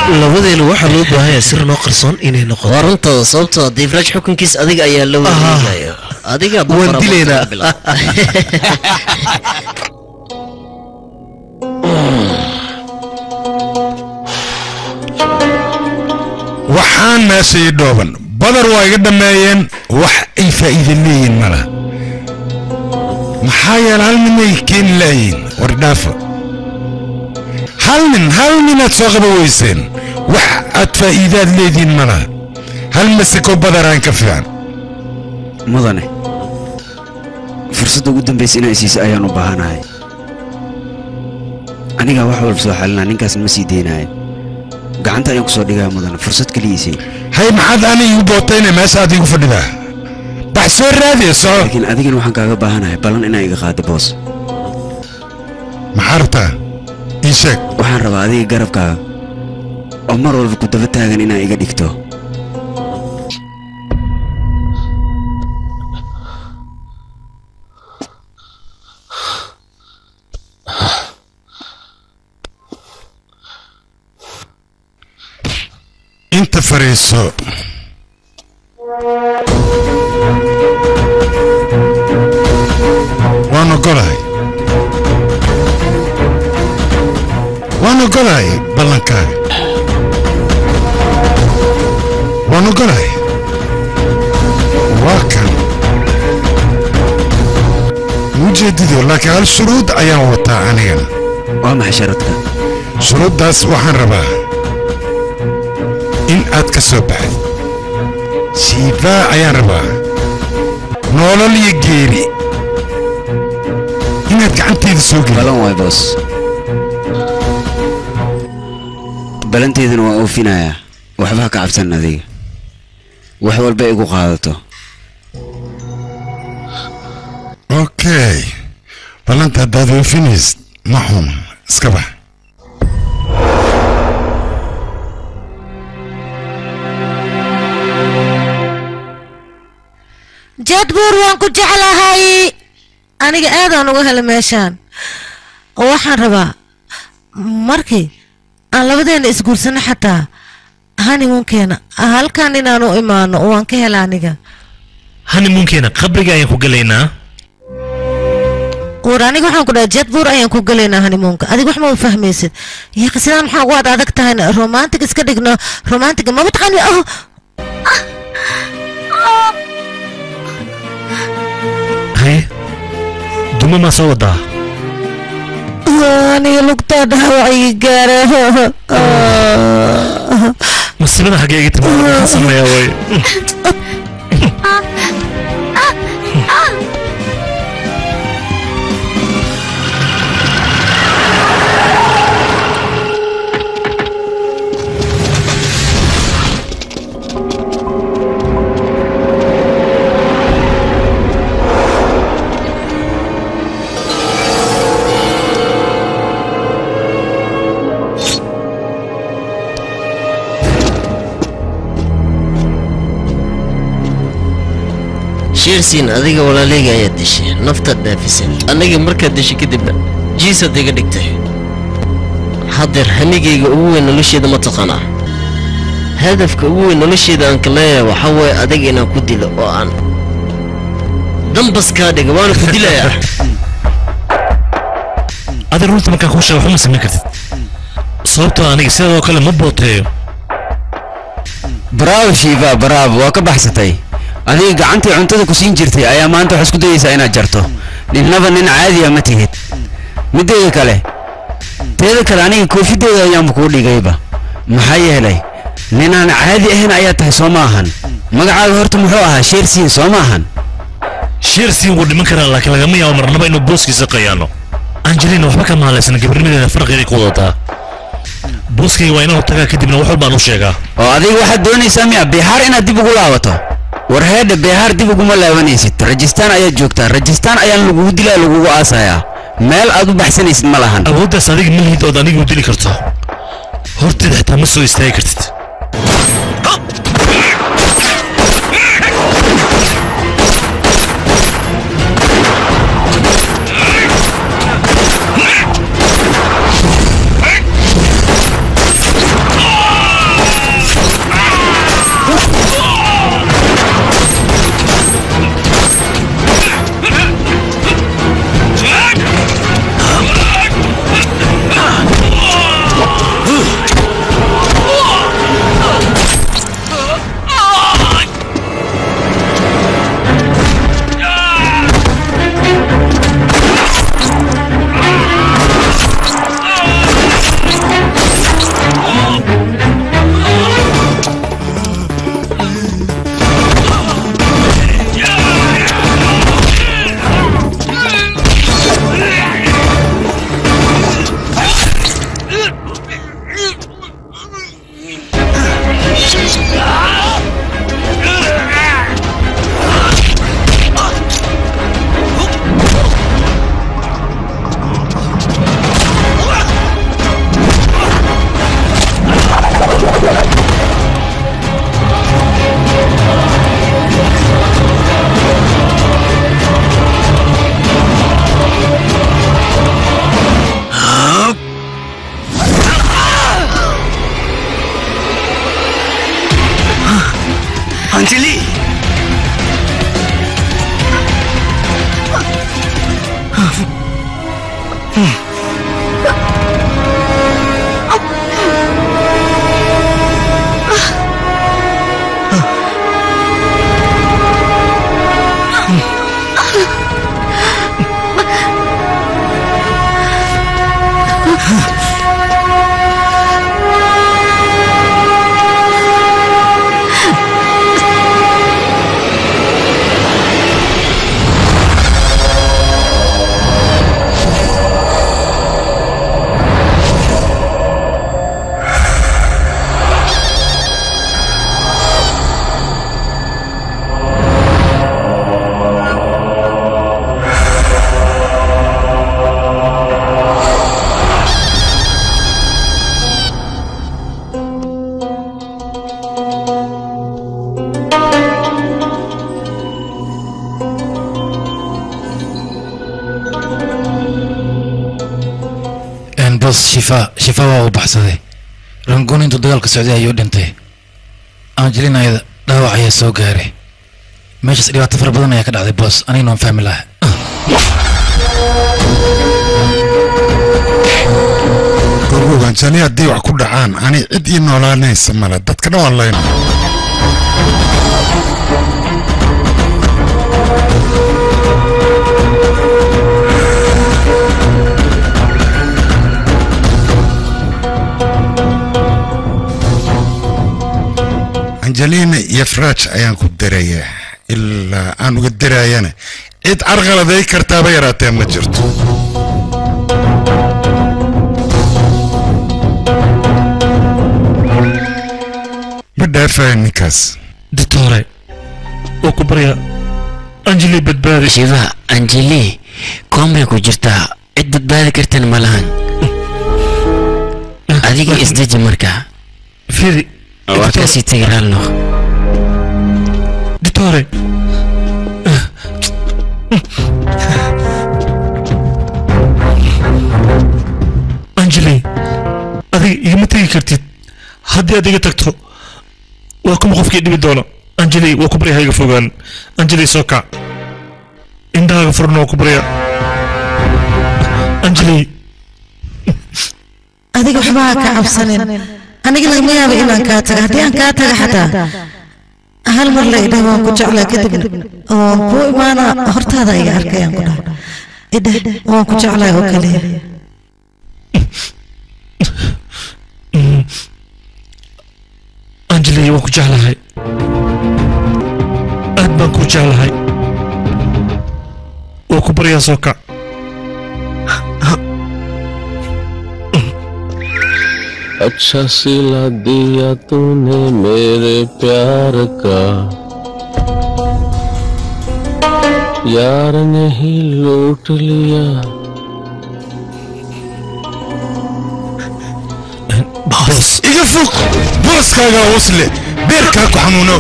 Labadeena waxaa loo baahan yahay sir noo qarsoon inay noqoto. Waa runtada, sababtoo ah Diifraaj xukunkiisa adiga ayaa la wareegayo, adiga waan dilaynaa. Waxaan meesha ii dhooban badar waa iga dhammeeyeen, wax ay faa'iide leeyihin ma laha, maxaa yeele hal ninay keeni laayihin. War dhaafa, hal nin, hal ninaad soo qaba weyseen, wax aad faa'iidaad leedihiin ma laha. Hal masiko badaraan ka fiican. Mudane, fursadda ugu dambaysa inaa isiisa ayaan u baahanahay. Anigaa wax walba soo xalinaa, ninkaas ma sii deynaayo, gacanta ayaan ku soo dhigaya. Mudane, fursad keliya isii. Hay, maxaad ani igu bootayna meesha aad iigu fadhidaa? Bax, soo raadiya, soco. Laakiin adigana waxaan kaaga baahanahay ballan inaa iga qaado, boos. Maxaa rabtaa? Ii sheeg. Waxaan rabaa adiga garabkaaga oo mar walba ku daba taagan inaa iga dhigto. Inta fariiso. Waan ogolahay, waan ogolahay ballankaaga, waan ogolahay. Waa kan mujeedido, laakiin hal shuruud ayaan wataa anigana. Waa maxay sharuudka? Shuruuddaas waxaan rabaa in aad ka soo baxid Shiifaa ayaan rabaa, nolol iyo geeri inaad gacanteyda soo gelin. Balan waay, boos, balanteydana waan oofinayaa. Waxba ha ka cabsan adiga, wax walba igu qaadato. Okay, ballanta haddaad oofinaysid ma xuma, iska bax. Jadbuur waan ku jeclahay aniga, aadaan uga helay meeshaan. Waxaan rabaa markii aan labadeena isguursano xataa honeymoonkeena halkan inaan u imaano, waan ka hela aniga. Honeymoonkeena qabriga ayaan ku galaynaa. War aniga waxaan ku dhahay Jadbuur ayaan ku galaynaa honeymoonka, adiga wax ma u fahmaysid. Yaqa, sidaan maxaa ugu ad adag tahay? Romantic iska dhigno, romantic maba taqaani. Oh, Haye, duma maa soo wadaa? Aniga lugtaa dhaawac ii gaara. Masiibada xaggee iga timaada? Maxaan sameeyaa way? Sheersiin adiga walaalayga ayaa dishay naftaad dhaafisay aniga markaad dishay kadibna jiisaad iga dhigtay haddeer hamigayga ugu weyn nolosheeda ma taqaanaa hadafka ugu weyn nolosheeda aan ka leeyahay waxaa waaye adiga inaan ku dilo oo aan dambas kaa dhiga waana ku dilayaa adiga runta markaan kuu sheego waxba ma samayn kartid sababtoo aniga sidoo kale ma booteeyo bravo shiifa bravo waa ka baxsatay adiga gacantii cuntada ku siin jirtay ayaa maanta waxaad isku dayaysaa inaad jarto ninnaba nin caadi ah ma tihid mideeda kale teeda kale aniga koofideeda ayaanba kuu dhigayba maxaa yeelay ninaan caadi ahayn ayaa tahay soo ma ahan magacaaga horta muxuu ahaa sheersiin soo ma ahan sheersiin wuu dhiman karaa laakiin lagama yaabo marnaba inuu booskiisa qayaano angelina waxba kama haleysana gabarnimadeeda farqigeeday ku wadataa booskayga waa inaan tagaa kadibna wax walbaan u sheegaa oo adiga waxaad doonaysaa miya bihaar inaad dib ugu laabato war heedha bihaar dib uguma laabanaysid rajistaan ayaad joogtaa rajistaan ayaan lagugu dilaa lagugu aasayaa meel aad u baxsanaysid ma lahan awooddaas adiga ma lihid ood aniga u dili karto horteeda xitaa ma soo istaagi kartid Anjali bas shifa waa uu baxsaday rangoon intuu dagaalka socday ayuu dhintay angelina ayada dhaawac ayaa soo gaaray meeshaas dhibaato fara badan ayaa ka dhacday boos anigana waan fahmi lahaa gorgoog anjali haddii wax ku dhacaan ani cid ii noolaanaysa male dadka dhan waan layna angelina iyo fraj ayaan ku darayaa ilaa aan uga daraayana cid carqaladay kartaaba yaraatee ma jirto ma dhaafayo ninkaas doctore oo ku barya anjeli badbaadi shiva anjeli koombay ku jirtaa cid badbaadi kartana ma lahan adiga isdeji marka fiiri waa kasii tegi raalno doctore Adiga igama tegi kartid. Haddii aad iga tagto waa kuma qofkii dhibi doono. Anjali waa ku barya, ha iga fogaan. Anjali soo kac, indhahaaga furna, waa ku barya Anjali. Adiga waxba ha ka cabsanin, aniga lagama yaabo inaan kaa taga. Haddii aan kaa taga xataa hal mar la idhah waan ku jeclaa, kadibna waan kuu imaanaa hortaada iga arkayaan ku dhaha idheh waan ku jeclahay oo kaliya. Anjali waan ku jeclahay, aad baan ku jeclahay, waa ku baryaa soo kac. अच्छा सिला दिया तूने मेरे प्यार का, यार ने ही लूट लिया। Boos iga fog, booskaagaa hoosle, beerkaa ku xanuuno,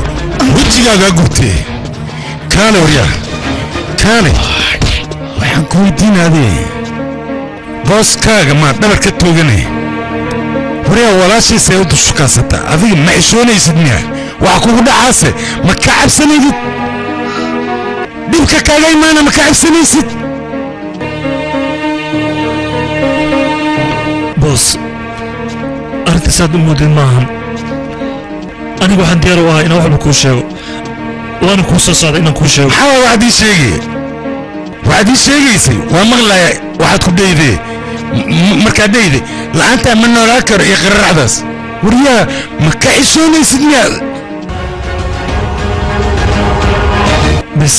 wejigaagaa gubtee. Kaale waryaa, kaale, waxaan ku weydiinaadee, booskaaga maa dhabar ka toogane? Waryaa, walaashiisay u dushukaasata, adiga ma xishoonaysid miya? Waxa kugu dhacaase ma ka cabsanaydid? Dhibka kaaga imaana ma ka cabsanaysid? Boos, arrinta saad u moodid maahan. Anigu waxaan diyaar u ahaa inaan waxba kuu sheego, waana kuu soo socda inaan kuu sheego. Maxaa waxaad ii sheegay? Waxaad ii sheegaysay waa maqlaya. Waxaad ku dhaydee markaad dhayde la'aantaa ma noolaan karo iyo qararacdaas. Waryaa, ma ka xishoonaysid miya? Bes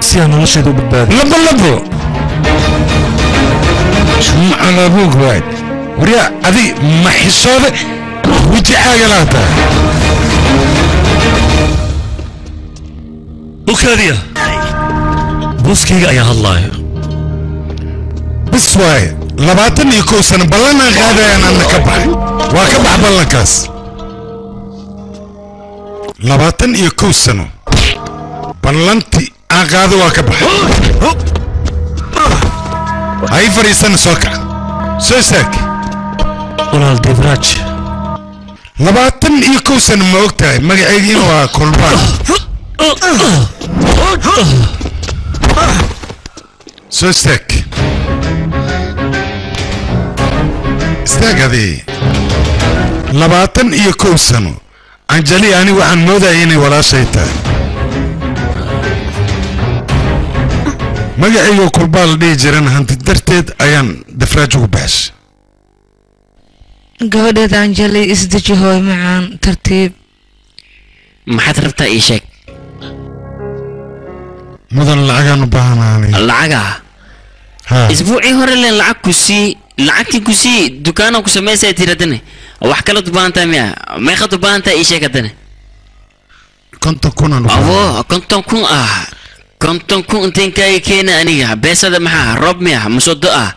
si aan nolosheeda u badbaadiyo. Labo labo jumcalabuug waad. Waryaa, adi ma xishooda wejicaaga laataa? U kaadiya, booskayga ayaa hadlaayo. Bis waaye, 21 sano ballanaan qaadayaan, anna ka baxay, waa ka bax ballankaas. 21 sano ballanti aan qaado waa ka baxay. Ha ii fadhiisana, soo kac, soo istaag. Walaal Deebraaj, 21 sano ma og tahay magacayga inuu ahaa Kolbaan? Soo istaag, istaag adii. 21 sano Anjali ani waxaan moodaya inay walaashay tahay. Magacaygoo Kulbaa la dhihi jirana hanti darteed ayaan Dafraaj ugu baxshay. Gabadheeda Anjali, isdeji hooy macaan, tartiib. Maxaad rabtaa ii sheeg. Mudan, lacagaan u baahanaanay. Lacaga? Isbuucii hore leen lacag ku sii, lacagtii ku sii, dukaanaan ku samaysaya tiradane. Wax kalaad u baahan tahay miya? Meeqaad u baahan tahay ii sheeg haddane. 50,000 aan u baahan. Abo, 50,000 ah? 50,000 inteen kaaga keena aniga? Beesada maxaa roob miya masoo ah?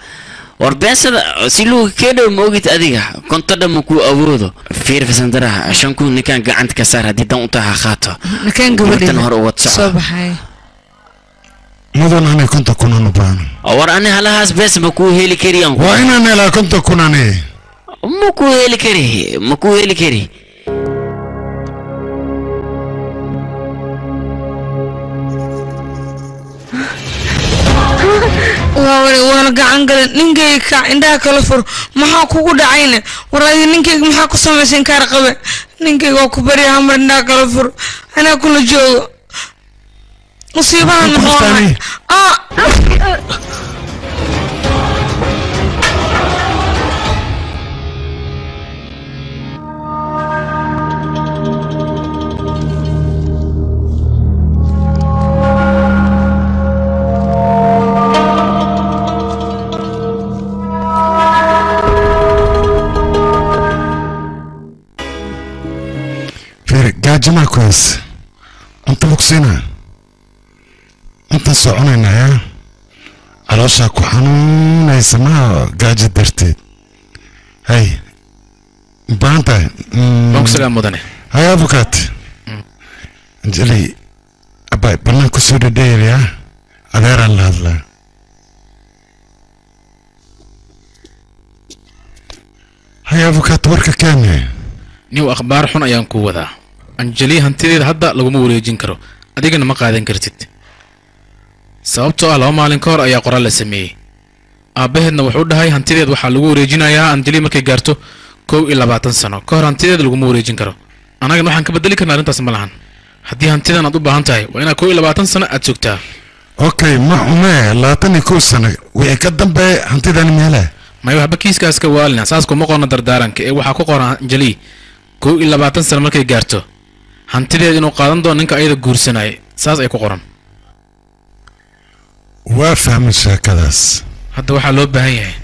War beesada si lagu keedhow ma ogid adiga, 50 dhan ma kuu awoodo. Fiir fasandaraha, 5,000 ninkaan gacanta ka saar, haddii dan u taha ha qaato. Ninkaan Gabadhan gabadheeda hore u wad soco. Soo baxay. Mudan, anay 50,000 aan u baahan. War ani halahaas bees ma kuu heli kariyaan. Waa inaan helaa 50,000 ani. Ma kuu heli kari, ma kuu heli kari. Waa wari, waana gacan galan ninkayga. Kac, indhaha kala fur, maxaa kugu dhacayne? War adiga ninkayga maxaa ku samaysan? Kaar qabe, ninkayga waa ku barya, hamar indhaha kala fur, anaa kula joogo. Musiibahan muxuu ahay? Ah! Fiiri, gaajamaa ku haysa, cunto lagu siinaa, intaan soconaynaa yaa calooshaa ku xanuunaysa maa gaajo darteed? Hay, ma baahan tahay? Waan ku salaam mudane. Hay abukaat. Anjali abay, bannaan kusoo dhadheelaya, adeeraan la hadlaa. Hay avocado warka keene. Niw akhbaar xun ayaan ku wadaa. Anjali hantideeda hadda laguma wareejin karo, adigana ma qaadan kartid. Sababtoo ah 2 maalin ka hor ayaa qoraal la sameeyey. Aabbaheedna wuxuu dhahay hantideed waxaa lagu wareejinayaa Anjali markay gaarto 21 sano. Ka hor hantideed laguma wareejin karo. Annagana waxaan ka bedeli karnaa arrintaas ma lahan. Haddii hantidan aad u baahan tahay waa inaad 21 sano aad sugtaa. Okay, ma xume 21 sano wixii ka dambeeya hantidan meela. May waxba kiiskaas ka waalina, saas kuma qorna dardaaranka ee waxaa ku qoran Anjali 21 sano markay gaarto hantideed inuu qaadan doono ninka ayada guursanayay, saas ay ku qoran. Waa fahmay sheekadaas. Hadda waxaa loo baahan yahay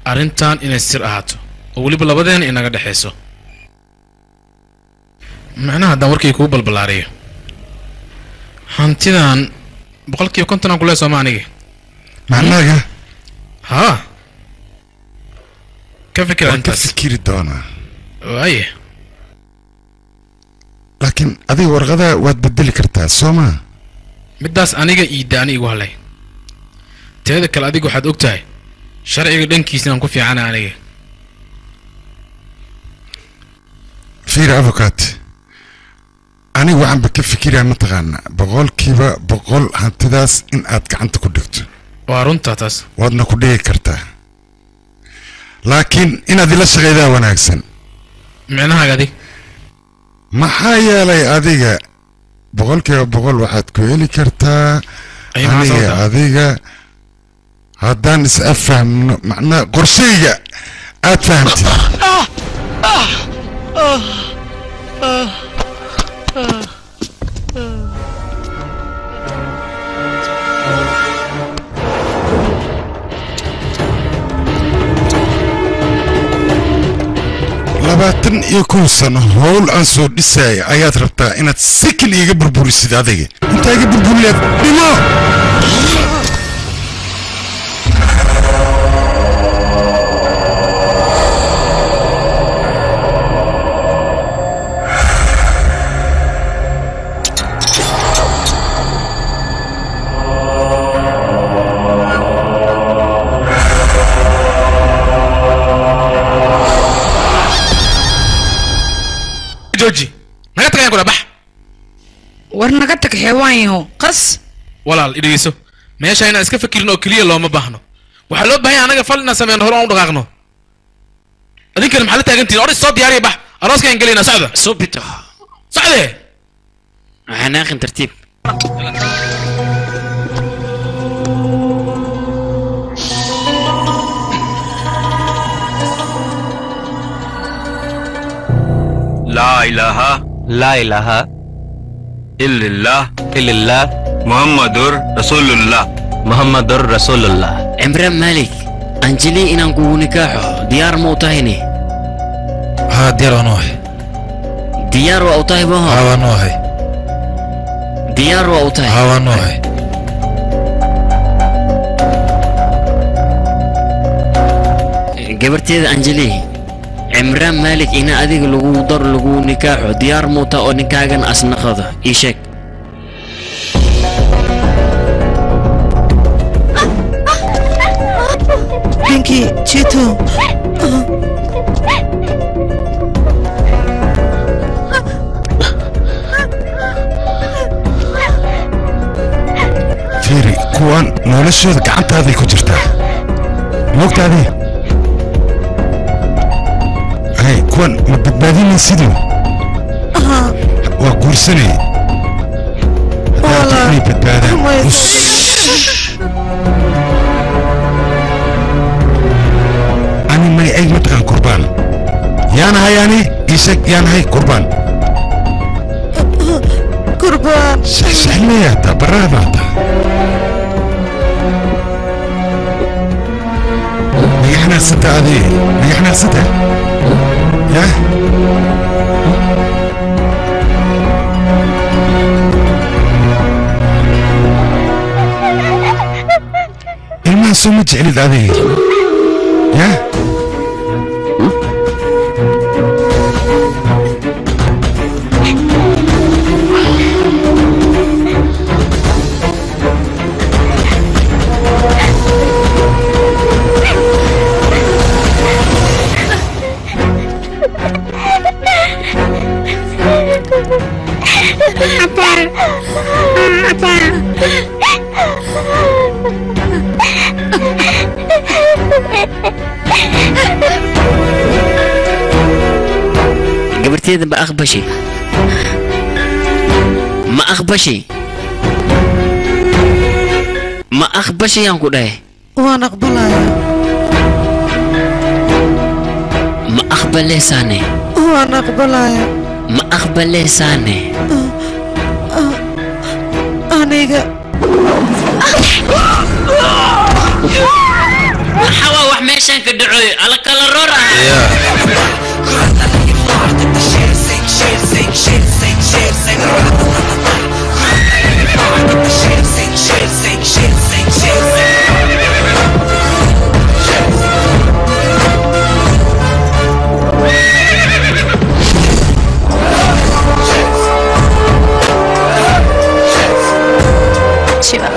arrintan inay sir ahaato oo weliba labadeena inaga dhexayso. Macnaha haddaan warkii kugu balbalaariyo, hantidan 50% aan ku leeyahay sooma aniga. Macnaha? Haa, ka fikir Waan ka arrintaas. fikiri doonaa. Waaye. Laakiin adiga warqadaha waad bedeli kartaa soo ma? Middaas aniga iida ani igu halay. Teeda kale adiga waxaad og tahay sharciga dhankiisa inaan ku fiicana aniga. Fiir avocaat, aniga waxaanba ka fikirayaa mataqaanaa 100% hantidaas in aad gacanta ku dhigto. Waa runtaa taas. Waadna ku dhigi kartaa, laakiin inaad ila shaqaydaa wanaagsan. Micnahaaga adig? Maxaa yeelay adiga 100% waxaad ku heli kartaa. Ay, maxaa aniga sababta? Adiga haddaan is afahmno, macnaa qorshayga aad fahamtid. 21 sano howl aan soo dhisaya ayaad rabtaa inaad sikin iiga burburisid. Adiga intaa iga burburiyaad dhimo. Jooji, naga tagayaan kula bax. War naga tag xeewaan yahow qas. Walaal idhegeyso, meesha inaan iska fikirin oo keliya looma baahno. Waxaa loo baahan yahay anaga fal inaan sameyno, hore aan u dhaqaaqno. Adinkana maxaa la taagantihiin? Or is soo diyaariya, bax, arooskaan gelaynaa. Socda Subito. Socdee. Xanaaqin, tartiib. لا إله لا إله إلا الله إلا الله محمد رسول الله محمد رسول الله. Cimraan Malik, Anjali inaan kugu nikaaxo diyaar ma u tahayne? Haa, diyaar waan u ahay. Diyaar waa u tahay maho? Haa, waan u ahay. Diyaar waa u tahay? Haa, waan u ahay. Gabarteeda Anjali, Cimraan Malik ina adiga lagu daro, lagu nikaaxo diyaar ma u tahay oo ninkaagan asnaqado? Ii sheeg. Pinky, Chito. Fiiri, kuwan noloshooda gacantaaday ku jirtaa, moogtaadii? Hay, kuwan ma badbaadinaysidu? Waa guursanay haddaa rabto inay badbaadaan. Us. Ani magacayg ma taqaan? Kurbaan yaanahay ani, ii sheeg, yaanahay? Kurbaan. Kurbaan. Saxsaxleeyaa taa baraadaa taa naga xanaaqsanta, adii naga xanaaqsanta yah. Ilmaha soo ma jeclid adiga yah? Abba. Abba. Gabarteeda ma aqbashay? Ma aqbashay? Ma aqbashay aan ku dhahay? Waan aqbalayaa. Ma aqbalaysaane? Waan aqbalayaa. Ma aqbalaysaane? Aniga Maxaa waa wax meeshaan ka dhacoy? Ala kala roor ah. Shiva.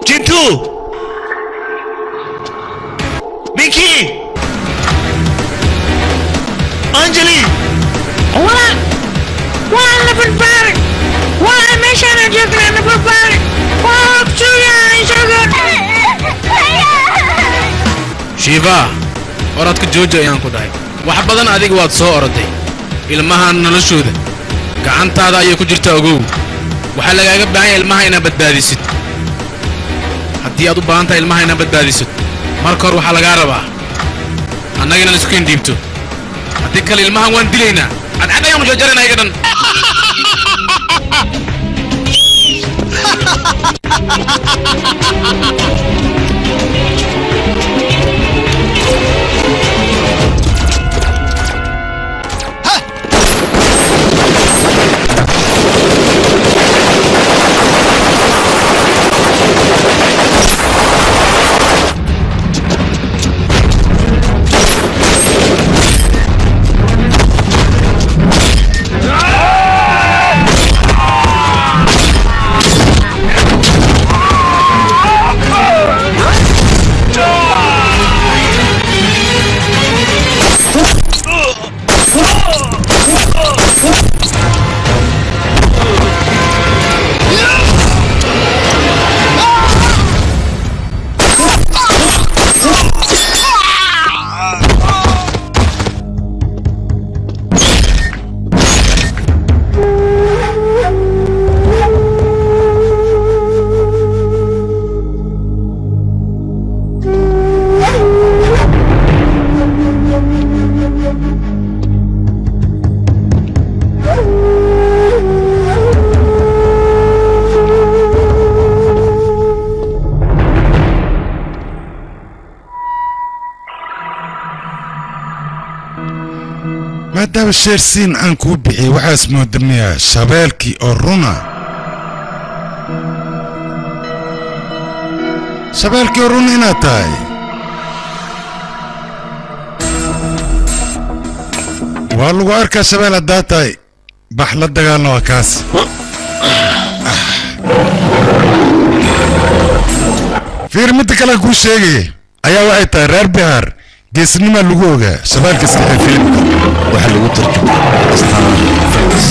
Chintu! Mickey! Anjali! Walaal! Waa la badbaadi! Waa meeshaan aan joognaa la badbaadi! Waa ogsugaa isaga! Shiva, orodka jooji ayaan ku dhahay. Wax badan adiga waad soo oroday. Ilmahan noloshooda gacantaada ayay ku jirtaa ogow. Waxaa lagaaga baahan yahay ilmaha inaad badbaadisid. Haddii aad u baahan tahay ilmaha inaad badbaadisid, marka hore waxaa lagaa rabaa annaga inaan isku kendhiibto. Haddii kale ilmahan waan dilaynaa. Cadcad ayaan u jarjaraynaa iyaga dhan. Maadaama sheersiin aan kuu bixiyey waxaas moodamiyaa shabeelkii oo runa, shabeelkii oo runa inaad tahay. Waa lagu arkaa shabeel haddaa tahay, bax la dagaalna waa kaas. Fiir midda kale kuu sheegayay ayaa waxay tahay reer Bihaar geesnima lagu ogaa shabaalka iska xir filimka waxaa lagu tarjumay Astaan Films.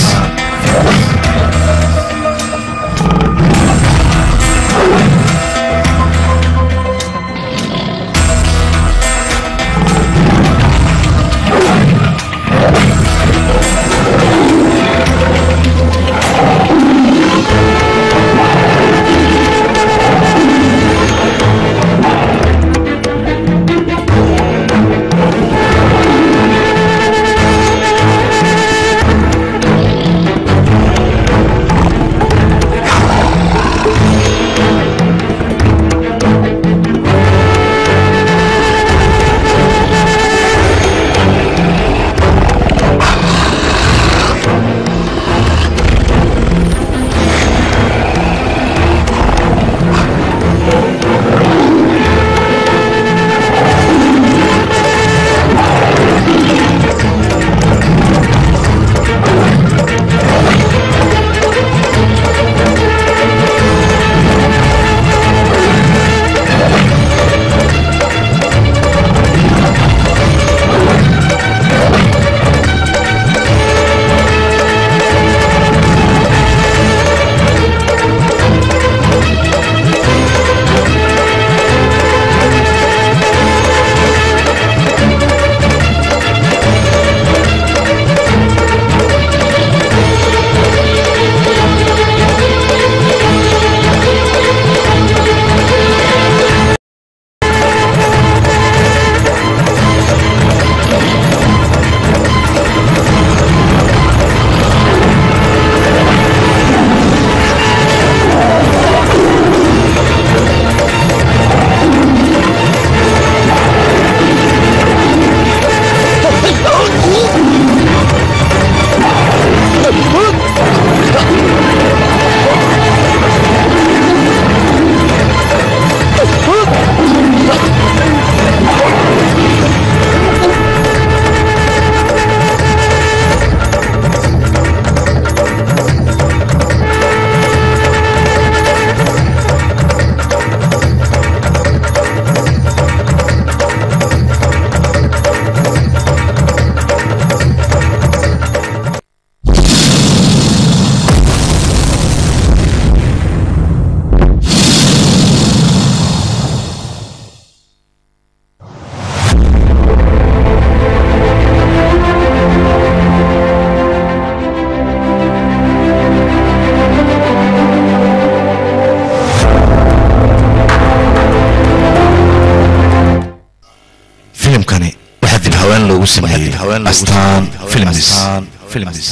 Filimkani waxaa dib haween loogu sameeyey Astaan Films.